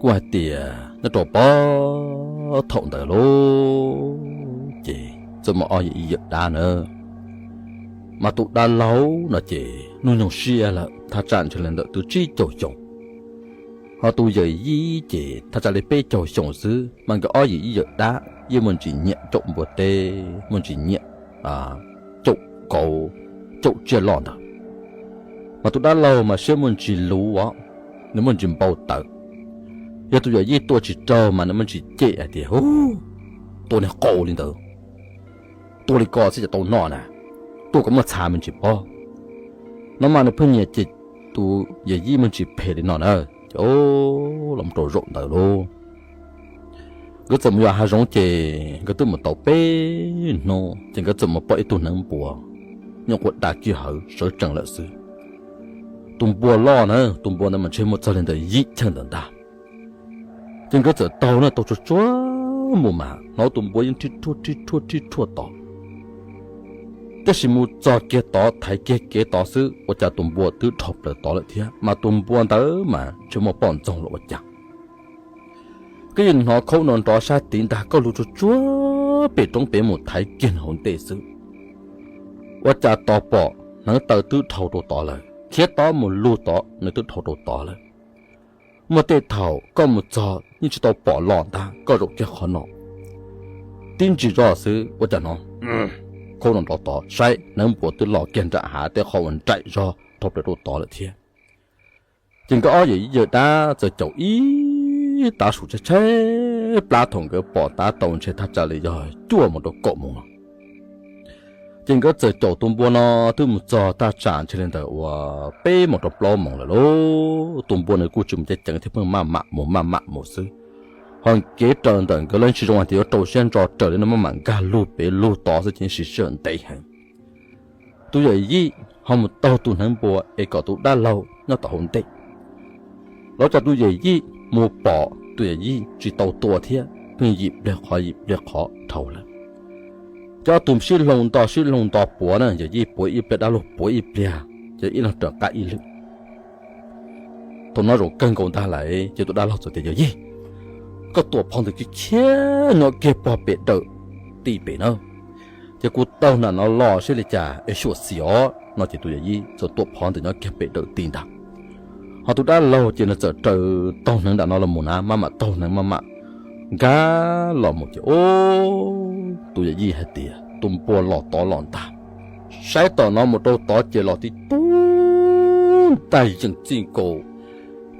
Kuj hais tias nyob rau pog thaum ntawd lauj, ces txawm muaj ob yawm yij yawm dab na, mas tus dab laug no ces hnub nyoog siab lawm, thaj tsam ntshe li ntawm twb tsib caug xyoo, ho tus yawm yij ces thaj tsam li peb caug xyoo xwb, mas nkawd ob yawm yij yawm dab yeej muaj ntsis nyiam caum npua teb, muaj ntsis nyiam caum kauv, caum tsiaj loj ntawd. Mas tus dab laug mas siab muaj ntsis luv os, nws muaj ntsis npau taws. Yog tus yawm yij tua tsis raug mas nws muaj ntsis cem hais tias, Hu, tua niag qau li ntawd, tua li ko xwb cas tau noj na, tua kom muaj txha me ntsis pob. No mas nws pheej nyiam cem tus yawm yij muaj ntsis phem li no na. Ces los rau zaum ntawd lauj, nkawd txawm mus yos hav zoov ces nkawd twb mus tau peb hnub ces nkawd txawm mus pom ib tug hneev npua nyob quas dab kiag hauv sawv tsees lawm xwb. Tus npua loj na, tus npua ntawd mas ntshe muaj txog li ntawm yim chaw ntawm ntag. Ces nkawd txawm taug na, taug tsuag tsuag mus mas hnov tus npua yeej rhib rhuaj rhib rhuaj rhib rhuaj tod. Tab sis mus txog kiag tod thaiv kiag kev tod xwb ua cas tus npua twb dhau plaws tod lawm thiab, mas tus npua ntawd mas ntshe muaj poj ntxoog los ua cas. Koj yeej hnov khaub no nrov sab tid ntag, koj lug tsuag tsuag pem roob pem mus thaiv kiag nws hauv ntej xwb, ua cas tos pom hneev taw twb dhau rau tod lawm, khiav tod mus lug tod nws twb dhau rau tod lawm. Muaj tej thaum koj mus txog yeej tsis tau pom los ntag, koj zaum kiag qhov no tib ntsis zog xwb ua cas hnov khaub no nrov tod, saib hneev npua twb los kiag nram hav tej qhov uas nraim zog dhau plaws rau tod lawm thiab. Ces nkawd ob yawm yij yawm dab txawm caum ib tav su tshaib tshaib plab, thaum nkawd pom tab tau ntshe thaj tsam li yog cuaj moos rau kaum moos no. Ces nkawd txawm caum tus npua no twb mus txog thaj tsam ntshe li ntawm uas peb moos rau plaub moos lawm lauj. Tus npua nws kuj tsis mus ceev ceev thiab, pheej maj mam mus maj mam mus xwb. Ho kev raws ntawm nkawd los yeej tsis zoo hais tias yuav rau siab ntso raws li no, maj mam nkag lug pem lug tod xwb ces siv sij hawm ntev heev. Tus yawm yij ho mus taug tus hneev npua es kom tus dab laug nyob tom hauv ntej. Los cas tus yawm yij mus pom tus yawm yij tsis tau tua thiab, pheej yim pliag qhov yim pliag qhov dhau lawm. Ces ob tug sib hloov nto sib hloov nto puav na, yawm yij puav ib pliag dab laug puav ib pliag, ces ib leeg raws qab ib lwm. Thaum no zaum kawg nkaus ntag lawm ces tus dab laug txawm tias, Yawm yij, koj tuam phov ntawm kiv khiav nyob kiag pog pem dawm ti pem na, ces kuv taug nram no los saib li cas es xyuam xim os no. Ces tus yawm yij txawm tuam phov ntawm nyob kiag pem dawm ti ntag. Ho tus dab laug ces nws txawm raws taug hneev nram no los mus na, maj mam taug hneev maj mam nkag los mus ces, o, tus yawm yij hais tias tus npua los tod los ntag. Saib tom no mus rau tod ces los tib tug ntaj yees txij nkaus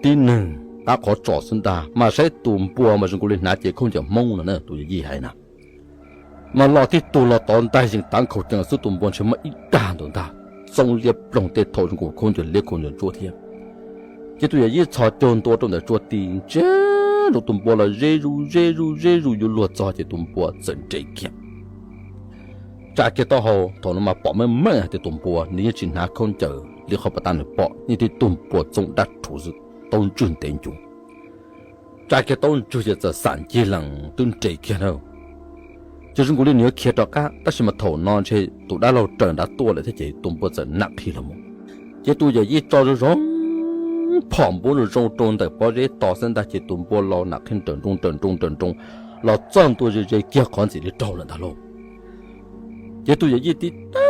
tib neeg qab qhov tsos xwb ntag, mas saib tus npua mas zoo nkaus li hnav cev khaub ncaws Hmoob no na, tus yawm yij hais na. Mas los tib tug los tod ntaj yees tav nkhaus cees xwb, tus npua ntshe muaj ib dag ntawd ntag, txoov liab ploog tej thaum zoo nkaus khaub ncaws liab khaub ncaws ntsuab thiab. Ces tus yawm yij txhos caug ntua rau ntawm tsua ti ntsia nroo tus npua los ze zuj ze zuj ze zuj yuav luag txog ces tus npua txawm nres kiag. Tsa kiag taub hau, thaum no mas pom meej meej hais tias tus npua nws yeej tsis hnav khaub ncaws li qhov pas tas nws pom, yeej tib tug npua txoov dab rhuv xwb, taub ntswg ntev ncuv. Tsa kiag taub ntswg ces txawm xam ncig lees twb nres kiag na. Ces zoo nkaus li nws yuav khiav rov qab, tab sis mas thaum no ntshe tus dab laug raws nrad tuaj lawm thiab ces tus npua txawm nam qhi los mus. Ces tus yawm yij tso zoo zoo phom npuv zoo zoo rau ntawm pob zeb tos xwb ntag ces tus npua los nam qhi nrawm nroos nrawm nroos nrawm nroos los txog ntua ze ze kiag qhov ntxim li raug lawm ntag lauj. Ces tus yawm yij tib tag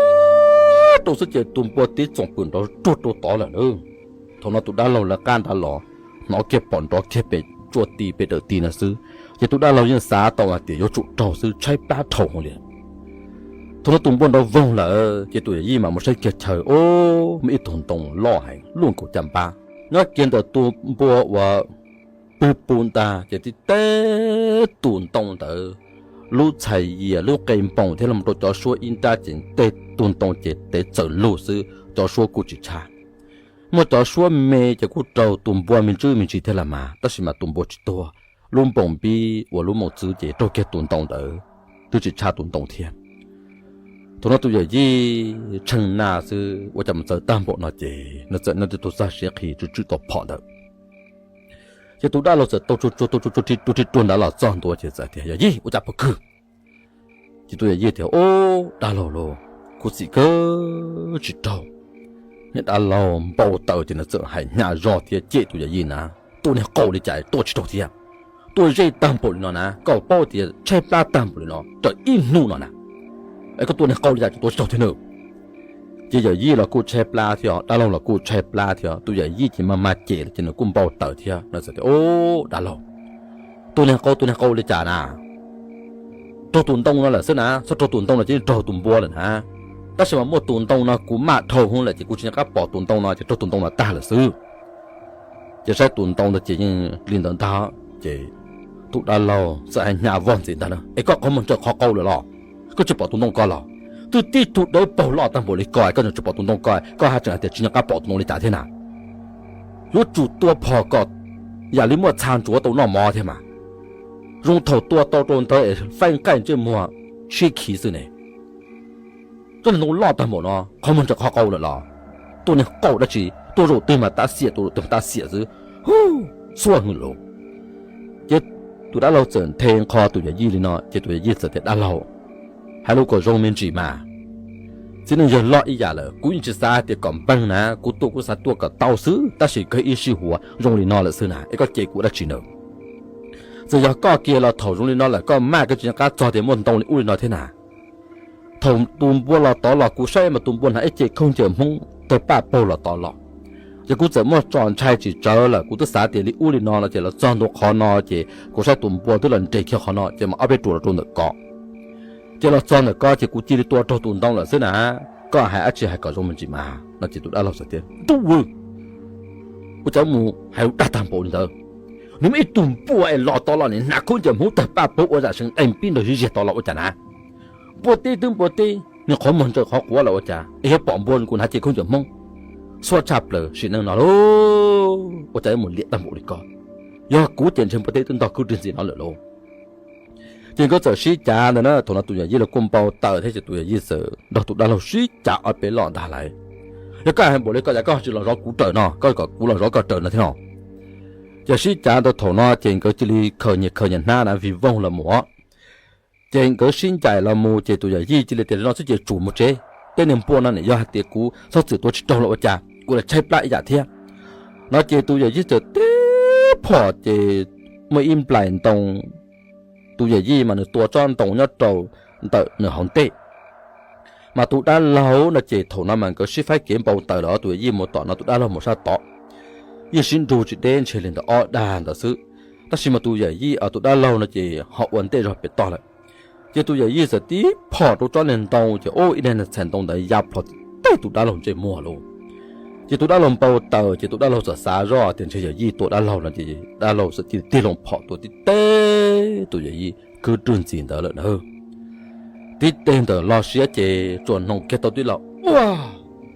rau xwb ces tus npua tib txoom pwm nrov ruag rau tod lawm na. Thaum no tus dab laug lawv qab nrad los hnov kiag pom nrov kiag pem tsua ti pem dawm ti na xwb, ces tus dab laug yeej xav tau hais tias yuav tsum raug xwb, tshaib plab dhau hwv li. Thaum no tus npua nrov voog lawm ces tus yawm yij mam mus saib kiag chaw, o, muaj ib tug ntoo loj heev luaj nkaus caj npab nyob kiag ntawm tus npua uas pw pus ntag ces tib teg tus ntoo ntawd, lub txhais yias lub qe npoos thiab los rau cov suab ib nrab ces teg tus ntoo ces tev txawm lug xwb, cov suab kuj tsis tshab. Muaj cov suab me ces kuj raug tus npua me ntsis me ntsis thiab las mas, tab sis mas tus npua tsis tuag. Lub npoos npib uas lub moos txwv ces raug kiag tus ntoo ntawd, twb tsis tshab tus ntoo thiab. Thaum no tus yawm yij tshee na xwb ua cas mus txawv tag npaum no ces nws txawm nyob tib tug txaj siav qhi tsw tswm tau phom ntawd. Ces tus dab laug txawm tau tsuag tsuag tau tsuag tsuag rua rua nrad los txog ntua ces txawm tias, Yawm yij, ua cas puas kawg? Ces tus yawm yij tias, O, dab laug lauj, kuv txim kawg tsis raug. Niag dab laug npau taws ces nws txawm hais hnyav zog thiab cem tus yawm yij na. Tua niag qau li cas tua tsis raug thiab. Tua ze tag npaum li no na, koj paub tias tshaib plab tag npaum li no raws ib hnub no na, es koj tua niag qau li cas tua tsis raug thiab na. Ces yawm yij los kuj tshaib plab thiab, dab laug los kuj tshaib plab thiab, tus yawm yij ces mas mas cem lawm ces nws kuj npau taws thiab no txawm tias, Ub, dab laug, tua niag qau tua niag qau li cas na? Raug tus ntoo no lawm xwb na, txhob raug tus ntoo no ces raug tus npua lawm na. Tab sis mas muaj tus ntoo no kuv maj dhau hwv lawm ces kuv tsis nco qab pom tus ntoo no ces raug tus ntoo no tag lawm xwb. Ces saib tus ntoo ntawd ces yeej li ntawd ntag. Ces tus dab laug txawm hais hnyav vog ntxiv ntag na, Es koj qhov muag ntsaws qhov qau lawm los? Koj tsis pom tus ntoo ko los? Twb tib tug dawb paug loj tag npaum li ko koj tseem tsis pom tus ntoo ko, koj haj tseem hais tias tsis nco qab pom tus ntoo li cas thiab na? Yuav tsum tua phom kom yam li muaj txha ntsuav tau noj mov thiab mas. Zoo thaum tua tau rau ntawd es faib nqaij ntsej muag tshiab khiv xwb ne. Tsob niag ntoo loj tag npaum no qhov muag ntsaws qhov qau lawm los? Tua niag qau dab tsi, tua zaum twg mas tab xiam, tua zaum twg mas tab xiam xwb. Hu, xuaj hwv lus. Ces tus dab laug txawm nthe nqho tus yawm yij li no ces tus yawm yij txawm tias, Dab laug, hais lus kom zoo me ntsis mas. Txiv neej yawg loj ib yam lawm, kuv yeej tsis xav hais tias kom npeeg na, kuv tua kuv xav tua kom tau xwb, tab sis kawg ib sij huam zoo li no lawm xwb na, es koj cem kuv dab tsi na? Txawm yog koj kiag los thaum zoo li no lawm koj maj koj tsis nco qab txog tias muaj ntoo li ub li no thiab na. Thaum tus npua los tod los kuv saib mas tus npua hnav ib ce khaub ncaws Hmoob tawg paj paug los tod los. Ces kuv txawm muaj tso ntshai tsis tsawg lawm, kuv twb xav tias li ub li no no ces los txog ntua qhov no ces kuv saib tus npua twb los nres kiag qhov no ces mas ob peb ruam los rau ntawm ko. Ces los txog ntawm ko ces kuv cia li tua raug tus ntoo lawm xwb na. Koj hais dab tsi hais kom zoo me ntsis mas no ces tus dab laug txawm tias, Ntuj, ua cas mus hais lus dag tag npaum li ntawd? Nws muaj ib tug npua es los tod los nim hnav khaub ncaws Hmoob tawg paj paug ua zam seev dees pib nrog ziag tod los ua cas na? Npua teb twb npua teb, nws qhov muag ntsaws qhov quav los ua cas es yuav pom npua kuv hnav ce khaub ncaws Hmoob? Xuaj tshaj plaws sim neej no lauj, ua cas yuav mus liam tag npaum li ko? Yog kuv ces ntshe npua teb twb ntog kwj rwg ntxiv no lawm lauj. Ces nkawd txawm sib cav ntawd na, thaum no tus yawm yij los kuj npau taws thiab ces tus yawm yij txawm nrog tus dab laug sib cav ob peb loj ntag lauj. Yog koj hais npaum li ko cas koj tsis los zov kuv raws no, koj kom kuv los zov koj raws no thiab no? Ces sib cav ntawd thaum no ces nkawd cia li khaws nyias khaws nyias hnab na vij voog los mus. Ces nkawd sib ncaim los mus ces tus yawm yij cia li tias, Li no xwb ces tsum mus tsev, tej niag npua no nim yog hais tias kuv txhob txwm tua tsis raug los ua cas, kuv los tshaib plab ib yam thiab. No ces tus yawm yij txawm tib phom ces muaj ib nplais ntoo, tus yawm yij mas nws tua tsob ntoo nyob rau ntawm nws hauv ntej. Mas tus dab laug no ces thaum no mas nkawd sib faib kev npau taws lawm, tus yawm yij mus tom no tus dab laug mus sab tod, yeej sib nrug tsis deb ntshe li ntawm ob dag ntawd xwb. Tab sis mas tus yawm yij, tus dab laug no ces ho ua ntej zog pem toj lawm. Ces tus yawm yij txawm tib phom rau tsob niag ntoo ces ua ib daig txhais ntoo ntawd ya plho tib teg tus dab laug ntsej muag lauj. Ces tus dab laug npau taws ces tus dab laug txawm xav zoj tias ntshe yawm yij tua dab laug no ces dab laug txawm cia li tig loo phom tua tib teg tus yawm yij kwj rwg ntxiv ntawd lawm na. Tib teg ntawm lo siab ces tsuas hnov kiag tau tib lo ua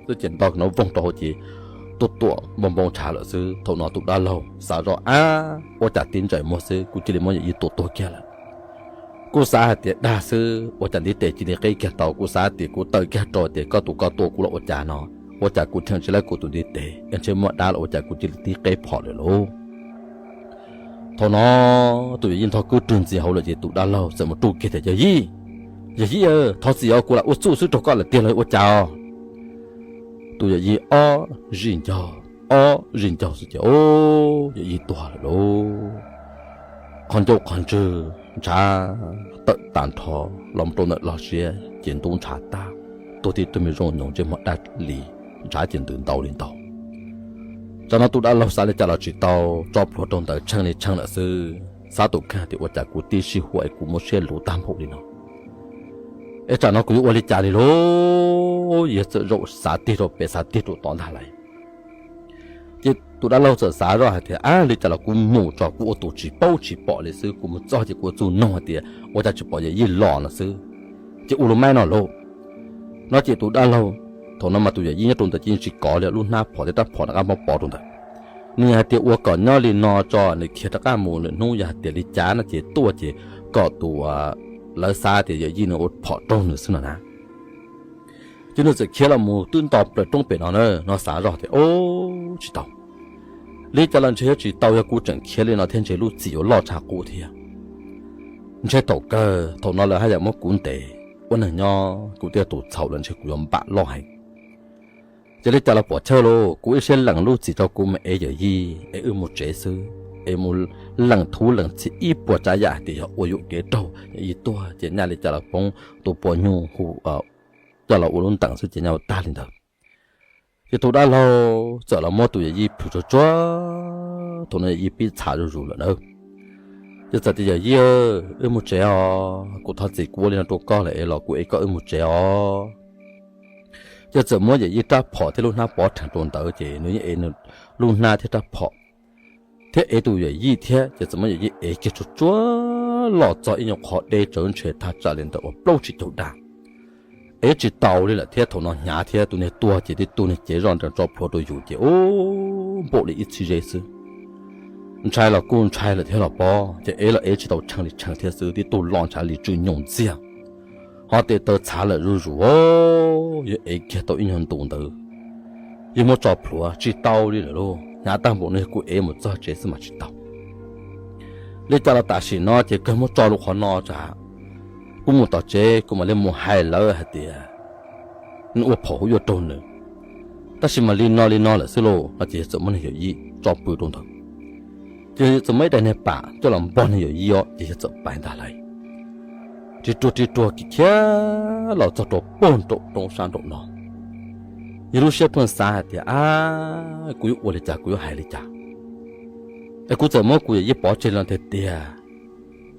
xwb ces nto no voog rau hauv ces tuaj tuam npau npau ntshav lawm xwb. Thaum no tus dab laug xav zoj, Ab, ua cas tib ntsais muag xwb kuv cia li muab yawm yij tua tuag kiag lawm. Kuj xav hais tias dag xwb ua cas ntiv tes cia li qeb kiag tau, kuv xav tias kuv taw kiag rau tias koj tus koj tua kuv los ua cas no, ua cas kuv cheem tsis laib kuv tus ntiv tes es ntshe muaj dab los ua cas kuv cia li tib qeb phom lawm lauj. Thaum no tus yawm yij ntog kwj rwg ntxiv hauv lawm ces tus dab laug txawm mus ruj kiag tias, Yawm yij, yawm yij, thov txim os, kuv lam ua txuj xwb raug koj lawm tiag los ua cas os? Tus yawm yij ob zis ncaug, ob zis ncaug xwb ces yawm yij tuag lawm lauj. Qhov ncauj qhov ntswg ntshav tawm tag nrho los rau ntawm lo siab ces ntub ntshav tag, tuag tib tug me zoo nyoos ntsej muag daj li, ntshav ces ntws ntau li ntau. Tsam no tus dab laug xav li cas los tsis tau, tso plhuav rau ntawd tsheej li tsheej lawm xwb. Xav tus kheej tias ua cas kuv tib sij huam es kuv muaj siab luv tag npaum li no, es tsam no kuv yuav ua li cas li lauj? Yog txawm zaum xav tig rau pem xav tig rau tod ntag lauj. Ces tus dab laug txawm xav zoj hais tias, Ab, li cas los kuv mus tso kuv ua tus tsis paub tsis pom li xwb, kuv mus txog ces kuv ua txuj noog hais tias ua cas tsis pom yawm yij los no xwb, ces ua lus maib no lauj. No ces tus dab laug, thaum no mas tus yawm yij nyob rau ntawd ces yeej tsis kov li, lub hnab phom thiab rab phom rov qab muab pov rau ntawd. Nws hais tias ua kom nyob li no tso, nws khiav rov qab mus lwm hnub yog hais tias li cas no ces tuaj ces kom tus, lawv xav tias yawm yij nws ua phom raug nws xwb no na. Ces nws txawm khiav los mus twb nto plaws roob pem no na, no xav zoj tias, Ub, tsis tau, li cas los ntshe yuav tsis tau, yog kuv tseem khiav li no thiab ntshe lub txim yuav loj tshaj qub thiab. Ntshe thaum kawg thaum no lawv haj yam muab kuv ntes ua neeg nyob, kuv twb yog tus txhaum lawm ntshe kuv yuav npam loj heev. Ces li cas los pom chaw lauj, kuv ib siab lees lub txim rau kuv mus ev yawm yij es wb mus tsev xwb, es mus lees thuv lees txhim ib puas tsav yam hais tias yog ua yuam kev raug yawm yij tuag ces nyaj li cas los poob tus puas nyuj hu coj los ua lub ntees xwb ces nyaj ua tag li ntawd. Ces tus dab laug txawm los muab tus yawm yij plhws tsuag tsuag, thaum no yawm yij pib txhav zuj zus lawm nawb. Ces txawm tias yawm yij, wb mus tsev os, kuv thov txim kuv ua li no rau koj lawm es los kuv ev koj wb mus tsev os. Ces txawm muab yawm yij rab phom thiab lub hnab pov rhees rau ntawd ces nws yeej ev nws lub hnab thiab rab phom thiab ev tus yawm yij thiab ces txawm muab yawm yij ev kiag tsuag tsuag los txog ib nyuag qhov deb tsawv ntshe thaj tsam li ntawm uas plaub tsib caug dag. Ev tsis tau li lawm thiab thaum no hnyav thiab tus niag tuag ces tib tug niag cev zoj nrees tso plhuav rau yus ces ub npaum li ib txhib zeb xwb. Ntshai los kuj ntshai lawm thiab los pob ces ev los ev tsis tau tshee li tshee thiab xwb, tib tug lo ntshav li tsw nyoos ntxiag, ho tes taw txhav lawm zuj zus. Yog ev kiag tau ib nyuag ntus ntawd, yog muab tso plhuav tsis tau li lawm lauj, hnyav tag npaum no yog kuv ev mus txog tsev xwb mas tsis tau. Li cas los tam sim no ces kawg muab tso rau qhov no tsam kuv mus tom tsev kuv mam li mus hais lawv hais tias nws ua phaum hu yuav raug nws. Tab sis mas li no li no lawm xwb lauj no ces yawg txawm muab niag yawm yij tso pw rau ntawd. Ces yawg txawm muab ib daim niag pam coj los npog niag yawm yij os ces yawg txawm pais ntag lauj. Ris ruag ris ruag khiav khiav los txog rau pem nraum roob sab nraum no. Yawg lub siab pheej xav hais tias, ab, kuv yuav ua li cas, kuv yuav hais li cas? Es kuv txawm muab kuv yawm yij pov tseg li no tiag tiag,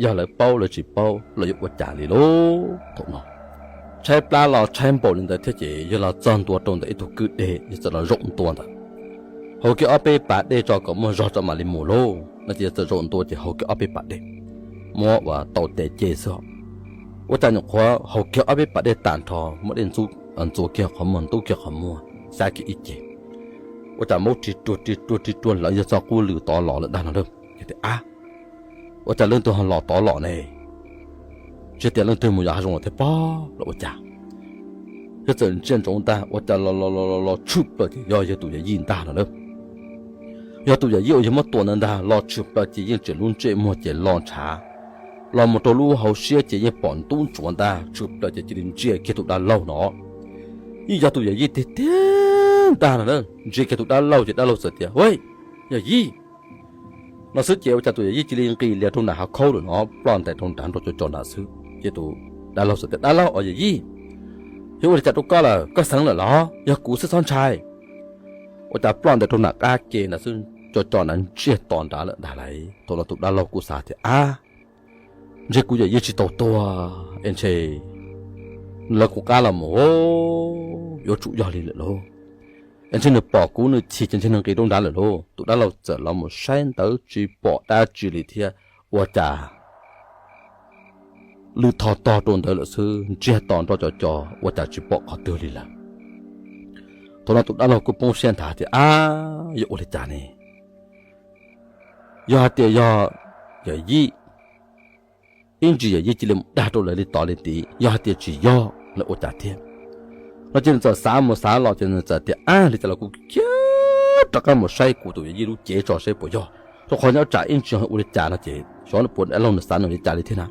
yog lawv paub lawv tsis paub los yuav ua cas li lauj? Thaum no tshaib plab los tshaib npaum li ntawd thiab ces yawg los txog ntua rau ntawm ib tug kwj deg, yawg txawm los zaum ntua ntawd, haus kiag ob peb pas dej tso kom muaj zog tso mam li mus lauj no ces yawg txawm zaum ntua ces haus kiag ob peb pas dej, muab ua tau tes ce xwb. Ua cas nyuam qhuav haus kiag ob peb pas dej tag nrho muab dej ntxuav kiag qhov muag, ntub kiag qhov muag, xyab kiag ib ce, ua cas maub ris ruag ris ruag ris ruag lawv yawg txoj qub lw tod los lawm ntag no lauj. Yawg tias, ab, ua cas leej twg ho los tod los ne? Tsis tias leej twg mus yos hav zoov los thiab pob los ua cas? Yawg txawm ntsia ntsoov ntag ua cas los los los los tshwm plaws ces yog yawg tus yawm yij ntag no lauj. Yog tus yawm yij uas yawg muab tua ntawd ntag los tshwm plaws ces yeej tseem lub ntsej muag ces lo ntshav, los mus rau lub hauv siab ces yeej pom ntub ntsuav ntag, tshwm plaws ces cia li ntsia kiag tus dab laug no. Yeej yog tus yawm yij tiag tiag ntag no, ntsia kiag tus dab laug ces dab laug txawm tias, ua, yawm yij no xwb ces ua cas tus yawm yij cia li nqis lias rau nram hav khaub lawm no, ploj ntais rau nrad nrog cov cos nrad xwb ces tus dab laug txawm tias, dab laug os yawm yij, yog ua li cas rau koj lawm, koj xeev lawm los? Yog kuv xwb txhob ntshai. Ua cas ploj ntais rau nram qab ke nrad xwb, cov cos nrad ntsiag to nrad lawm ntag lauj. Thaum no tus dab laug kuj xav tias, ab, ntshe kuv yawm yij tsis tau tuag es ntshe lawv kuv qab los mus yuav tsum yog li lawm lauj. Es ntshe nws pom kuv nws chim ces ntshe nws nqis rau nrad lawm lauj. Tus dab laug txawm los mus saib ntawd tsis pom dab tsi li thiab, ua cas lwm tho tog rau ntawd lawm xwb, ntsiag to nrog cov cos ua cas tsis pom qhov twg li lawm. Thaum no tus dab laug kuj poob siab nthav tias, ab, yuav ua li cas ne? Yog hais tias yog yawm yij, ib ntsis yawm yij cia li mus dag rau lawv li tod li tid, yog hais tias tsis yog lawv ua cas thiab? No ces nws txawm xav mus xav los ces nws txawm tias, ab, li cas los kuv khiav rov qab mus saib kuv tus yawm yij lub cev tso seb puas yog, rau qhov nyob tsam ib ntsis ua li cas no ces xyov puas dab laug nws xav nws li cas li thiab na.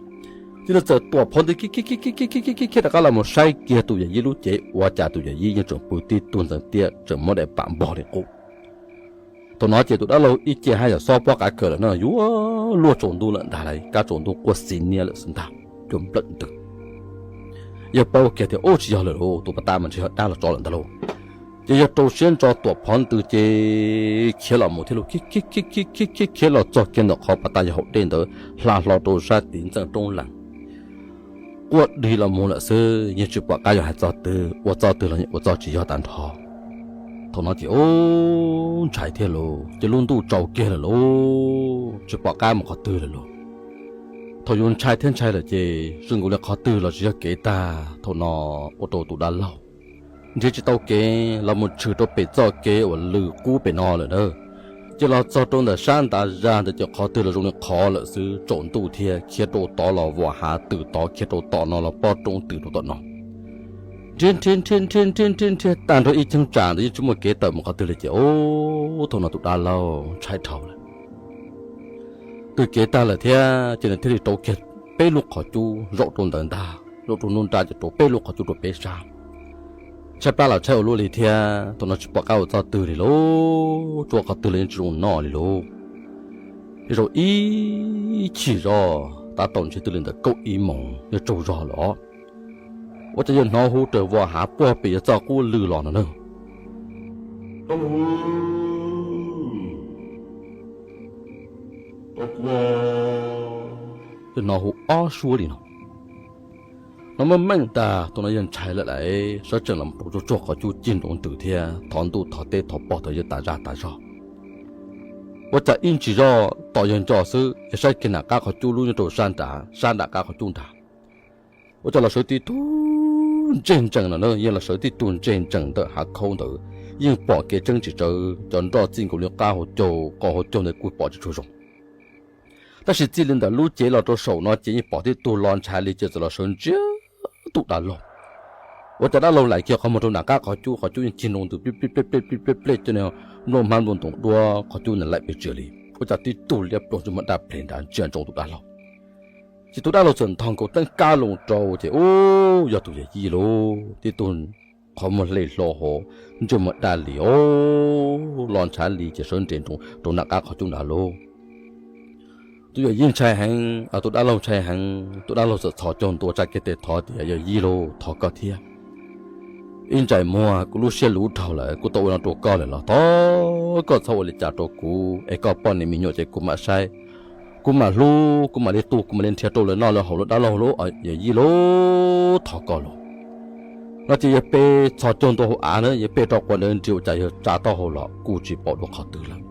Ces nws txawm tuam phov ntws khiav khiav khiav khiav khiav khiav khiav rov qab los mus saib kiag tus yawm yij lub cev ua cas tus yawm yij yeej tseem pw tib tug ntxeev tiaj tseem muab daim pam npog li qub. Thaum no ces tus dab laug ib ce haj yam xob pob qav kawm lawm no, yuav luag tsaus ntuj lawm ntag lauj, kab tsaus ntuj quaj xis niab lawm xwb ntag, cuag nplawm ntws. Yawg paub kiag tias, ub, tsis yog lawm lauj, tus pas tas mas ntshe yog dab los tsov lawm ntag lauj. Ces yawg rau siab ntso tuam phov ntws ces khiav los mus thiab lauj, khiav khiav khiav khiav khiav khiav los txog kiag ntawm qhov pas tas yawg haus dej ntawd hla hlo rau sab tid ntxeej roob lees. Quaj dig los mus lawm xwb, yeej tsis pom qab yuav hais txog twg, ua txog twg los yeej ua txog tsis yog tag nrho. Thaum no ces ub, ntshai thiab lauj, ces lub ntuj tsaus kiag lawm lauj, tsis pom qab mus qhov twg lawm lauj. Thaum yus ntshai thiab ntshai lawm ces zoo nkaus li qhov twg los tsis yog kev tag. Thaum no ua rau tus dab laug nrhiav tsis tau kev los mus tshwm rau pem txoj kev uas lws qub pem no lawm na. Ces los txog rau ntawm sab ntav zag ntawd ces qhov twg los zoo li qhov lawm xwb, tsaus ntuj thiab, khiav rau tod los vam hav twm tod, khiav rau tom no los pob roob twm rau tom no. Nrhiav nrhiav nrhiav nrhiav nrhiav nrhiav nrhiav tag nrho ib cheeb tsam ntawd yeej tsis muaj kev tawm mus qhov twg li ces ub, thaum no tus dab laug ntshai dhau lawm. Twb kev tag lawm thiab ces nws thiaj li rauv kiag peb lub qhov cub zaum rau ntawd ntag, zaum rau nruab nrab ces rauv peb lub qhov cub rau peb sab. Tshaib plab los tshaib ua luaj li thiab, thaum no tsis pom qab ua txoj twg li lauj, tsuas qhov twg los yeej tsis zoo noj li lauj. Yog zaum ib chim zoj tab tom ntshe twb li ntawm kaum ib moos yuav tsaug zog lawm os, ua cas yawg hnov hu raws vos hav puag pem yawg txoj qub lw los no na. Yawg hnov hu ob suab li no. Hnov meej meej tas tus no yawg ntshai lawm lauj, sawv tsees los rau tsuag tsuag qhov cub cig nroo ntws thiab thov ntuj thov teb thov pog thov yawg tas zaj tas zog. Ua cas ib ntsis zoj tos yawg nco xwb, yawg saib kiag nram qab qhov cub lub nyob rau sab nrad, sab nram qab qhov cub nrad. Ua cas los sawv tib tug ntseg ntsees no na, yeej los sawv tib tug ntseg ntsees ntawm hav khaub ntawd, yeej pom kev tseeb tsis tsawv, cov nroj txij nkaus li qab hauv caug, qos hauv caug ntawd kuj pom tsis tshua zoo. Tab sis txij li ntawm lub cev los rau saum no ces yeej pom tib tug los ntshav li ces txawm los sawv ntsia tus dab laug. Ua cas dab laug laim kiag qhov muag rau nram qab qhov cub, qhov cub yeej cig nroo ntws plij plij plej plej plij plej plej, coj niag nplooj hmab nplooj ntoos duab qhov cub ntawd laim pes tsawg li. Ua cas tib tug liab ploog ntsej muag daj ples nrad ntsia ntsoov tus dab laug. Ces tus dab laug txawm nthos nkaus teeb kab loo rau ces ub, yog tus yawm yij lauj, tib tug qhov muag hle hlo hauv, ntsej muag daj li os, los ntshav li ces sawv nres nroo rau nram qab qhov cub nrad lauj. Tus yawm yij ntshai heev, tus dab laug ntshai heev, tus dab laug txawm txhos caug ntua tsa kiag tes thov tias, yawm yij lauj, thov koj thiab. Ib ntsais muag kuv lub siab luv dhau lawm, kuv tau ua no rau koj lawm los thov koj txhob ua li cas rau kuv es koj poj niam me nyuam ces kuv mam saib, kuv mam hlub, kuv mam li tu, kuv mam li nrhiav rau lawv noj lawv haus lawm dab laug lauj, yawm yij lauj, thov koj lauj. No ces yawg pe txhos caug ntua hauv av na, yawg pe rau quav ntawd nrig ua cas yawg tsa taub hau los kuj tsis pom dua qhov twg lawm.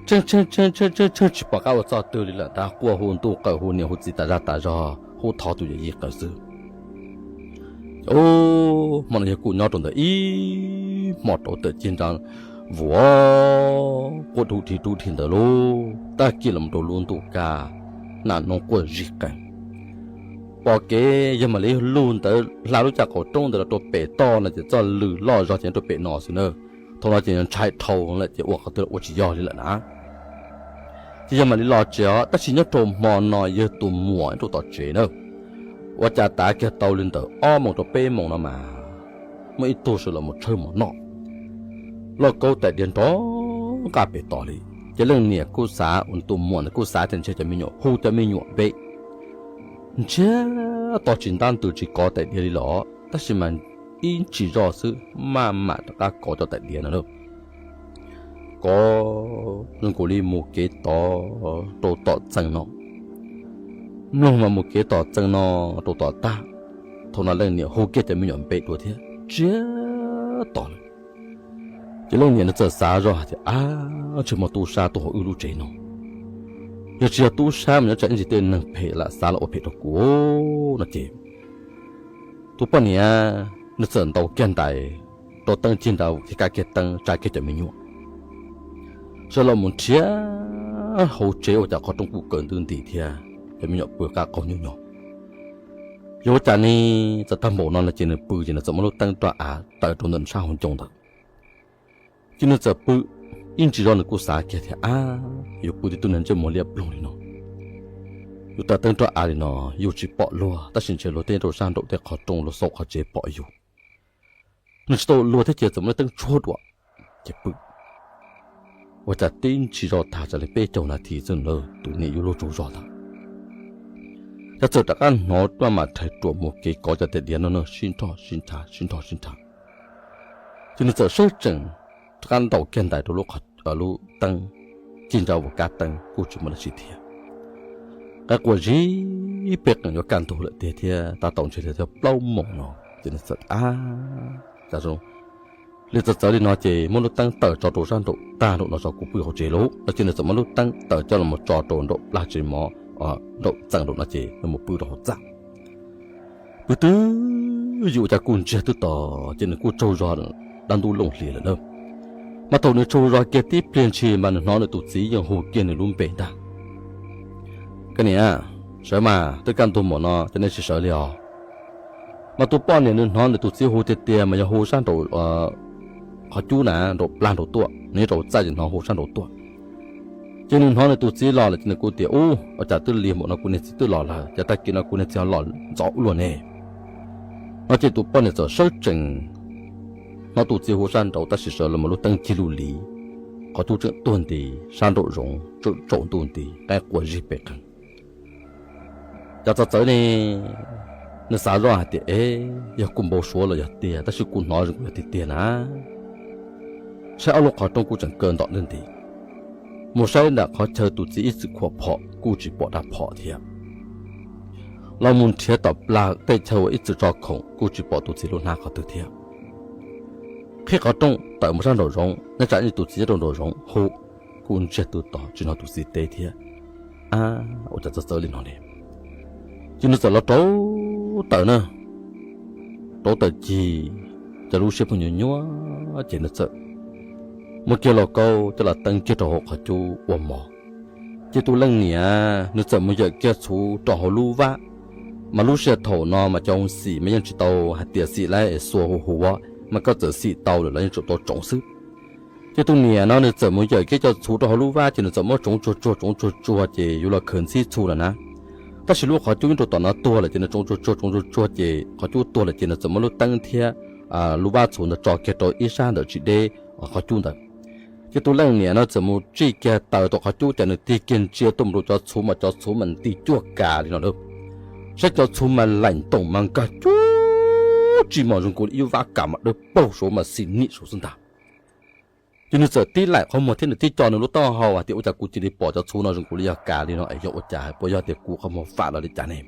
Tsheej tsheej tsheej tsis pom qab ua txoj twg li lawm, tab quaj hu ntuj qawm hu niam hu txiv tas zaj tas zog, hu thov tus yawm yij qawm xwb. Hmo no yawg kuj nyob rau ntawd ib hmo rau tawm cig nra vuas quaj dub dhi dub dhi ntawd lauj, tag kis los rau lub ntuj kaj, nas noob quaj zig qees. Pom kev yawg mam li lug ntawd hla lub caj qaum roob ntawd los rau pem toj no ces txoj lw loj zog ces nyob rau pem no xwb na. Thaum no ces ntshai dhau lawm ces ua qhov twg los ua tsis yog li lawm na. Ces yawg mam li los tsev os, tab sis nyob rau hmo no yawg tus muam nyob rau tom tsev na. Ua cas tav kiag tau li ntawm ob moos rau peb moos no mas muaj ib tug sawv los mus tshawb mov noj, lauj kaub tais diav nrov nqaj pem tod li. Ces leej niam kuj xav, ua tus muam ntawd kuj xav tias ntshe cov me nyuam hu cov me nyuam npe, ntsiag to tsis ntab ntws tsis kov tais diav li los, tab sis mas ib ntsis zoj xwb maj mam rov qab kov cov tais diav no lawm. Kov zoo nkaus li mus kev tod rau tom txee no, mloog mas mus kev tom txee no rau tom tag. Thaum no leej niam hu kiag cov me nyuam npe dua thiab ntsiag to lawm. Ces leej niam nws txawm xav zoj hais tias, ab, ntshe muaj tub sab tuaj hauv wb lub tsev no. Yog tsis yog tub sab mas nyob tsam ib ntsis tej neeg phem lam xav los ua phem rau kuv no ces tus poj niam nws txawm ntaus kiag ntais rau teeb cig nra, kiag kab kiag teeb tsa kiag cov me nyuam sawv los mus nrhiav hauv tsev, ua cas qhov rooj kuj kaw ntwb nti thiab cov me nyuam pw qab qaug nyuj nyog. Yog ua cas ne, txawm tag npaum no no ces nws pw ces nws txawm muab lub teeb roj av taws rau ntawm sab hauv ncoo ntawd. Ces nws txawm pw ib ntsis zog nws kuj xav kiag tias, ab, yus pw tib tug niag ntsej muag liab ploog li no, yus taws teeb roj av li no, yus tsis pom luag tab sis ntshe luag tej rau sab nraum tej qhov rooj luag xaum qhov tsev pom yus. Nws tsis tau luag thiab ces txawm muab lub teeb tshuab dua ces pw. Ua cas tib ntsis zog tag tsam li peb caug nas this xwb na, tus niam yuav luag tsaug zog ntag. Ces txawm rov qab hnov maj mam rhais ruam mus kev kov cov tais diav no na, sib nrhog sib nrhag sib nrhog sib nrhag. Ces nws txawm sawv tsees rov qab ntaus kiag ntais rau lub teeb, cig nra ua kab teeb kuj tsis muaj dab tsi thiab. Nqe quas zib peb qees yuav kaj ntug lawm tiag thiab, tab tom ntshe thiaj plaub moos no ces nws txawm, ab, cas zoo li txawv txawv li no ces muab lub teeb tawm tso rau sab nraum tag nraum no tso, kuv pw hauv tsev lauj no ces nws txawm muab lub teeb tawm coj los tso rau nraum plag tsev mov, nraum txee nraum no ces nws mus pw rau hauv txaj. Pw twb ywm ua cas kuj ntsiag twb to, ces nws kuj tsaug zog dab ntub looj hlias lawm na. Mas thaum nws tsaug zog kiag tib pliag ntshis mas nws hnov nws tus txiv yeej hu kiag nws lub npe ntag. Koj niam, sawv mas, twb kaj ntug npaum no ces nej tsis sawv li os? Mas tus poj niam nws hnov nws tus txiv hu tiag tiag mas yog hu sab nraum qhov cub na, nraum plag nraud tuaj, nws nyob rau txaj ces hnov hu sab nraud tuaj. Ces nws hnov nws tus txiv los lawm ces nws kuj tias, ub, ua cas twb lig npaum no kuv niag txiv twb los lawm, ces tag kis no kuv niag txiv ho los ntxov ua luaj ne. No ces tus poj niam txawm sawv tsees hnov tus txiv hu sab nraud tab sis sawv los mas lub teeb cig lug li, qhov cub tseem tuag nti, sab nraum zoov tseem tsaus ntuj nti, qaib qua zig pes qees. Cas txawv txawv ne, nws xav zoj hais tias, e, yog kuv npau suav los yog tiag, tab sis kuv hnov zoo yog tiag tiag na. Saib ob lub qhov rooj kuj tseem kaw ntom nti nti, mus saib nram qhov chaw tus txiv ib txwm khuam phom kuj tsis pom dab phom thiab. Los mus nrhiav tom plag tej chaw uas ib txwm tso khoom kuj tsis pom tus txiv lub hnab qhov twg thiab. Qhib qhov rooj tawm mus sab nraum zoov, nyob tsam tus txiv nyob rau nraum zoov hu, kuj ntsiag tus tos tsis hnov tus txiv teb thiab. A, ua cas txawv txawv li no ne? Ces nws txawm los rauv taws na, rauv taws cig, ces lub siab pheej nyuaj nyuaj ces nws txawm muab kiag lauj kaub coj los teeb kiag rau hauv qhov cub ua mov. Ces tus leej niam nws txawm mus yawm kiag txhuv rau hauv lub vab, mas lub sij hawm thaum no mas cov xim mas yeej tsis tau hais tias xim lab es xuas hu hu, mas koj txawm xim tau lawm los yeej tsuas tau tsoov xwb. Ces tus niam no nws txawm mus yawm kiag cov txhuv rau hauv lub vab ces nws txawm muab tsoov tsuag tsuag tsoov tsuag tsuag ces yuav los khaws ntxhib txhuv lawm na. Tab sis lub qhov cub nyob rau tom no tuag lawm ces nws tsoov tsuag tsuag tsoov tsuag tsuag ces qhov cub tuag lawm ces nws txawm muab lub teeb thiab lub vab txhuv ntawd tso kiag rau ib sab ntawm tsis deb qhov cub ntawd. Ces tus leej niam no txawm mus tsij kiag taws tom qhov cub ces nws tig kiag ntsia tuaj mus rau cov txhuv mas cov txhuv mas nti cuaj kas li no lawm. Saib cov txhuv mas laim ntoos mas nkag cuj tsis mos zoo nkaus li ib vab kas mas dawb paug saud mas xim nim saud xwb ntag. Ces nws txawm tib laim qhov muag thiab nws tib co nws lub taub hau hais tias ua cas kuv cia li pom cov txhuv no zoo nkaus li yog kas li no es yog ua cas, puas yog tias kuv qhov muag fam los li cas ne?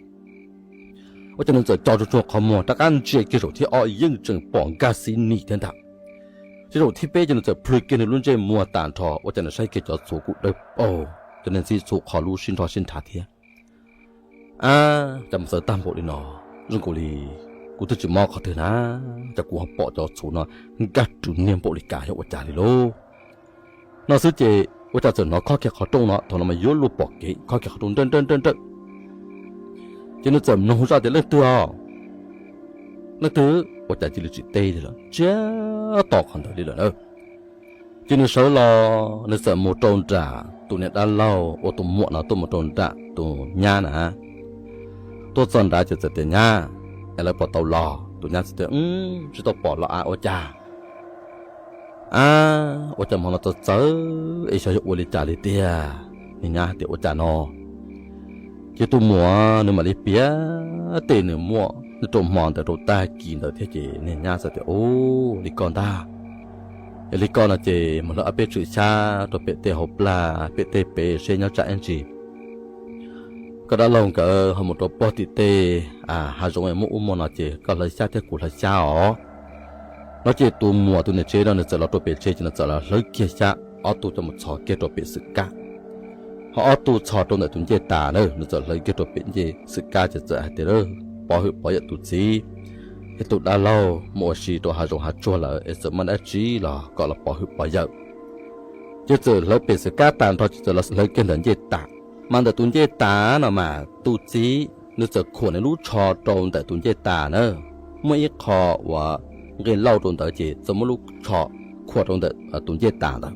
Ua cas nws txawm co tsuag tsuag qhov muag rov qab ntsia kiag zaum thib ob yeej tseem pom nkag xim nim thiab ntag. Ces zaum thib peb ces nws txawm plhws kiag nws lub ntsej muag tag nrho ua cas nws saib kiag cov txhuv kuj dawb paug, cov niag ntxhib txhuv qhov lub sib nrho sib nrhav thiab. A, cas mus txawv tag npaum li no, zoo nkaus li kuv twb tsis mob qhov twg na, cas kuv ho pom cov txhuv no nkag rwg niag npaum li kas yog ua cas li lauj? No xwb ces ua cas txawm hnov khob kiag qhov rooj no, thaum no mas yuav luag pom kev khob kiag qhov rooj nrawj nrawj nrawj nrawj. Ces nws txawm mloog zoj tias leej twg os, leej twg, ua cas cia li tsis teb li lawm, ntsiag to qhov ntawd li lawm na. Ces nws sawv los nws txawm mus rau nram tus niag dab laug uas tus muam no tuaj mus rau nram tus nyab na. Tuaj txog nrad ces txawm tias nyab, es lawv puas tau los? Tus nyab txawm tias tsis tau pom los a, ua cas? A, ua cas hmo no txawv txawv es xyov yog ua li cas li tiag. Niag nyab hais tias ua cas no? Ces tus muam nws mam li piav tej nws muaj nyob rau hmo ntawd rau tag kis ntawd thiab ces niag nyab txawm tias u, li koj ntag. Es li koj no ces mus hlawv ob peb tswm xyab rau pem tej hauv plag pem tej pem seb nyob tsam ib ntsis koj dab laug nkawd ho mus rau pog tim tej hav zoov muaj ub muaj no ces koj hlawv xyab thiab kuv hlawv xyab os. No ces tus muam tus niam tsev no nws txawm los rau pem tsev ces nws txawm los hlawv kiag xyab ob tug coj mus txhos kiag rau pem xwm kab. Ho ob tug txhos rau ntawm tus ncej tas na, nws txawm hlawv kiag rau pem ncej xwm kab ces txawm hais tias pov hwm pov yawm tus txiv, es tus dab laug mus ua si rau hav zoov hav tsuag lawm es txawm muaj dab tsi los kom los pov hwm pov yawm. Ces txawm hlawv pem xwm kab tas nrho ces txawm los hlawv kiag ntawm ncej tas. Mas ntawm tus ncej tas no mas tus txiv nws txawm khuam nws lub tsho rau ntawm tus ncej tas na, muaj ib qho uas nqi lauj rau ntawd ces txawm muab lub tsho khuam rau ntawm tus ncej tas ntawd.